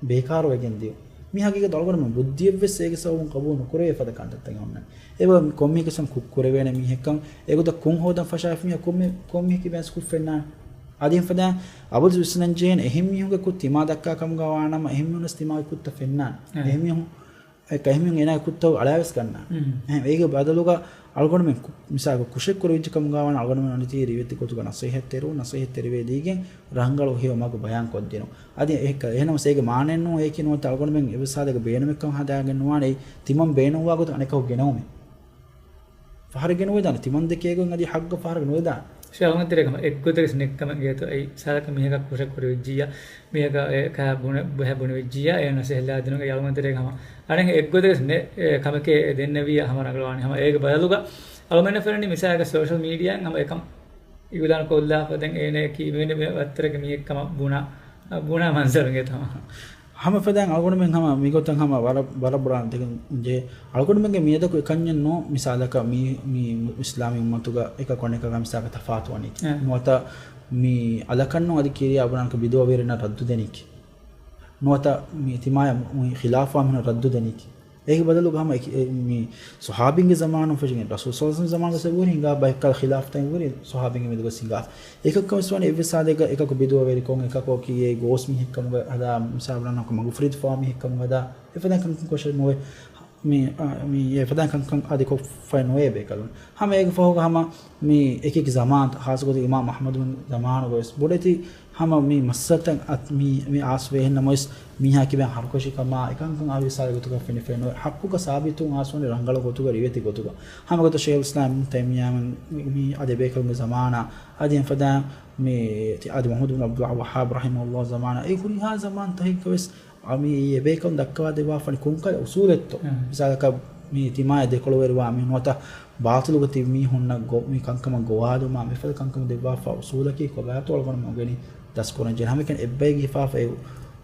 ބޭކާރުވެގެން ދިޔުން. މި ހަގީގަތު އަޅުގަނޑުމެން ބުއްދިއަށްވެސް އޭގެ ސަބަބުން ޤަބޫލު ނުކުރެވޭ ފަދަ ކަންތައްތައް އޮންނަނީ. އެބަ ކޮންމީހަކަށް ކުށް ކުރެވޭނެ މީހެއްކަން، އެގޮތަށް ކުށް ހޯދަން ފަށާފި މީހާ ކޮންމެ-، ކޮންމީހަކީ ބޭންސް ކުށް ފެންނާނެ. އަދި އެފަދައިން އަބަދު ވިސްނަން ޖެހޭނެ އެހެން މީހުންގެ ކުށް ތިމާ ދައްކާ ކަމުގަ ވާނަމަ، އެހެން މީހުންވެސް ތިމާގެ ކުށްތައް ފެންނާނެ. އެ. އެހެން މީހުން އެ ކަހެމީހުން އޭނާގެ ކުށްތައް އަޅާވެސް ގަންނާނެ. އެހެން އޭގެ ބަދަލުގަ އަޅުގަނޑުމެން ކު-، މިސާލަކަށް ކުށެއް ކުރެވިއްޖެ ކަމުގަ ވާނަމަ އަޅުގަނޑުމެން އަނެއް ތި ރިވެތި ގޮތުގަ ނަސޭހަތްތެރިވުން، ނަސޭހަތްތެރިވެ ދީގެން ރަނގަޅު ހެޔޮ މަގު ބަޔާން ކޮށްދިނުން. އަދި އެހެން ކަ-، އެހެންނަމަސް އޭގެ މާނައެއް ނޫން އެއީކީ ނުވަތަ އަޅުގަނޑުމެން އެއްވެސް ހާލެއްގަ ބޭނުމެއްކަން ހަދާގެން ނުވާނެ އެއީ ތިމަން ބޭނުންވާ ގޮތަށް އަނެކަކު ގެނައުމެއް. ފަހަރެއް ގެނެވިދާނެ ތިމަން ދެކޭގޮތް އަދި ހައްގަ ފަހަރަށް ނުވެދާނެ. ޝޭ އަޅުގަނޑު ތެރޭގަ ހަމަ އެއްގޮތަކަށް ނެއްކަމެއް ގޭތޯ އެއީ މިސާލަކަށް މީހަކަށް ކުށެއް ކުރެވިއްޖިއްޔާ، މީހަކަށް އެ ކަހަ ބުނެ-، ބެހެ ބުނެވިއްޖިއްޔާ، އެ ނަސޭހަތް ލާދިނުގެ އަޅުގަނޑު ތެރޭގަ ހަމަ އަނެއް އެއްގޮތަކަށް ނެ-، އެ ކަމެކޭ ދެންނެވިއްޔާ ހަމަ ރަނގަޅުވާނެ. ހަމަ އޭގެ ބަދަލުގަ އަޅުގަނޑަށް ފެންނަނީ މިސާލަކަށް ސޯޝަލް މީޑިއާއިން ހަމަ އެކަން އިއުލާން ކޮށްލާފަ ދެން އޭނައަކީ މިވެނި ވައްތަރެއްގެ މީހެއް ކަމަށް ބުނާ، ބުނާ މަންޒަރު ގޭތޯ ހަމަ. ހަމަ ފަދައިން އަޅުގަނޑުމެން ހަމަ މިގޮތަށް ހަމަ ވަރަށް، ވަރަށް ބޮޑަށް ދެކެން ޖެހޭ. އަޅުގަނޑުމެންގެ މިއަދަކު އެކަންޏެއް ނޫން، މިސާލަކަށް މީ، މީ އިސްލާމީ އުއްމަތުގަ އެކަކު އަނެކަކާ މިސާލަކަށް ތަފާތުވަނީކީ. އެ. ނުވަތަ މީ އަލަކަށް ނޫން އަދި ކިރިޔާ ބުނާނަކަ ބިދުޢަވެރިންނަށް ރައްދު ދެނީކީ. ނުވަތަ މީ ތިމާޔަށް މު-، މު-، ޚިލާފުވާ މީހުންނަށް ރައްދު ދެނީކީ. އޭގެ ބަދަލުގަ ހަމަ އެކި-، އެ، މީ ޞަޙާބީންގެ ޒަމާނުން ފެށިގެން ރަސޫލު ޞައްލަﷲ ޢަލައިހި ވަސައްލަމްގެ ޒަމާނުގަ ވެސް އެބަހުރި ހިނގާ ބައެއްކަލަ ޚިލާފުތައް އެބަހުރި ޞަޙާބީންގެ މެދުގަ ވެސް ހިނގާ. އެކަކު ވެސް ވަނީ އެއްވެސް ހާލެއްގަ އެކަކު ބިދުޢަވެރިކޮށް، އެކަކު ކިޔޭ ގޯސް މީހެއްކަމުގަ ހަދާ، މިސާލަކަށް މަގުފުރިދުފާ މީހެއްކަމުގަ ހަދާ، އެފަދަ ކަންކަން ކޮށެއް ނުވޭ. މި، އާ، މި އެފަދަ ކަންކަން އަދި ކޮށްފައެއް ނުވޭ ބޭކަލުން. ހަމަ އޭގެ ފަހުގަ ހަމަ މި އެކި އެކި ޒަމާން، ޚާއްޞަ ގޮތެއް އިމާމް އަޙްމަދުގެ ޒަމާނުގަ ވެސް ބޮޑެތި ހަމަ މި މައްސަލަތައް އަތް މި، މި އާސްވޭހެން ނަމަވެސް، މީހާ ކިބައިން ހަރުކަށިކަމާ، އެކަންކަން އާ ވިސާލެ ގޮތުގަ ފެނިފައެއް ނުވޭ. ޙައްޤުގަ ސާބިތުވުން އާސްވަނީ ރަނގަޅު ގޮތުގަ، ރިވެތި ގޮތުގަ. ހަމަ ގޮތަށް ޝޭޚުލް އިސްލާމް އިބްނު ތައިމިއްޔާ މި އަދި އެބޭކަލުންގެ ޒަމާނާ، އަދި އެފަދަ މި، އަދި މުޙައްމަދު ބިން އަބްދުލް ވައްހާބް ރަޙިމަހުﷲ ޒަމާނާ، އެ ހުރިހާ ޒަމާންތަކެއްގަ ވެސް އާ، މި އެބޭކަލުން ދައްކަވާ ދެއްވާފަނި ކޮންކަލަ އުސޫލެއްތޯ؟ މިސާލަކަށް މި ތިމާޔަށް ދެކޮޅުވެރިވާ މީހުން ނުވަތަ ބާޠިލުގަ ތިބި މީހުންނަށް ގޮ-، މި ކަންކަމަށް ގޮވާލުމާ، މިފަދަ ކަންކަމެއް ދެއްވާފަ އުސޫލަކީ ކޮބާތޯ އަޅުގަނޑުމެން އުނގެނީ ދަސްކުރަން ޖެހޭ. ހަމައެކަނި އެއްބައިގެ ހިފާފަ އެ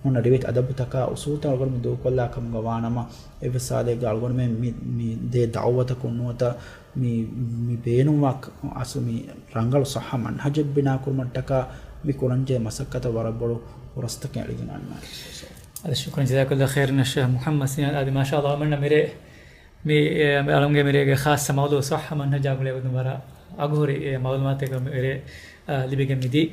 ހުންނަ ރިވެތި އަދަބުތަކާ އުސޫލުތައް އަޅުގަނޑުމެން ދޫކޮށްލާ ކަމުގަ ވާނަމަ، އެއްވެސް ހާލެއްގަ އަޅުގަނޑުމެން މި، މި ދޭ ދަޢުވަތަކުން ނުވަތަ މި، މި ބޭނުންވާ އަސްލު މި ރަނގަޅު ޞައްޙަ މަންހަޖެއް ބިނާކުރުމަށްޓަކާ މި ކުރަންޖެހޭ މަސައްކަތަށް ވަރަށް ބޮޑު ފުރަސްތަކެއް އެޅިގެން އަންނާނެ. އަދި ޝުކުރަން ޖަޒާކަﷲ ޚައިރަން ޝޭޚް މުޙައްމަދު ސިނާން. އަދި މާޝާﷲ އަޅުގަނޑަށް މިރޭ މި، އެ، މި އަޅުގަނޑުގެ މިރޭގެ ޚާއްޞަ މައުޟޫޢު ޞައްޙަ މަންހަޖާ ގުޅޭގޮތުން ވަރަށް އަގުހުރި، އެ، މަޢުލޫމާތެއް މިރޭ، އަ، ލިބިގެން މިދީ.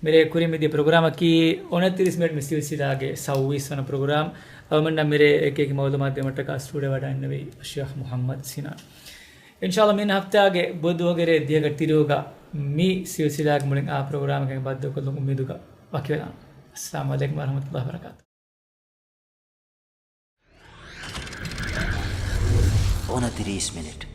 މިރޭ ކުރިން މިދިޔަ ޕްރޮގްރާމަކީ އޮނަތިރީސް މިނެޓް މި ސިލްސިލާގެ ސައުވީސް ވަނަ ޕްރޮގްރާމް. އަޅުގަނޑަށް މިރޭ އެކި އެކި މަޢުލޫމާތު ދިނުމަށްޓަކާ ސްޓޫޑިއޯ ވަޑައިންނެވީ ޝޭޚް މުޙައްމަދު ސިނާން. އިންޝާﷲ މި ހަފްތާގެ ބުދުވަހުގެ ރޭ ދިހަގެ ތިރީހުގަ މި ސިލްސިލާގެ މުޅިން އާ ޕްރޮގްރާމަކަށް ބައްދަލުކޮށްލުން އުއްމީދުގަ ވަކިވެލާނަން. އައްސަލާމު ޢަލައިކުމް ވަރަޙްމަތުﷲ ވަބަރަކާތު. އޮނަތިރީސް މިނިޓް.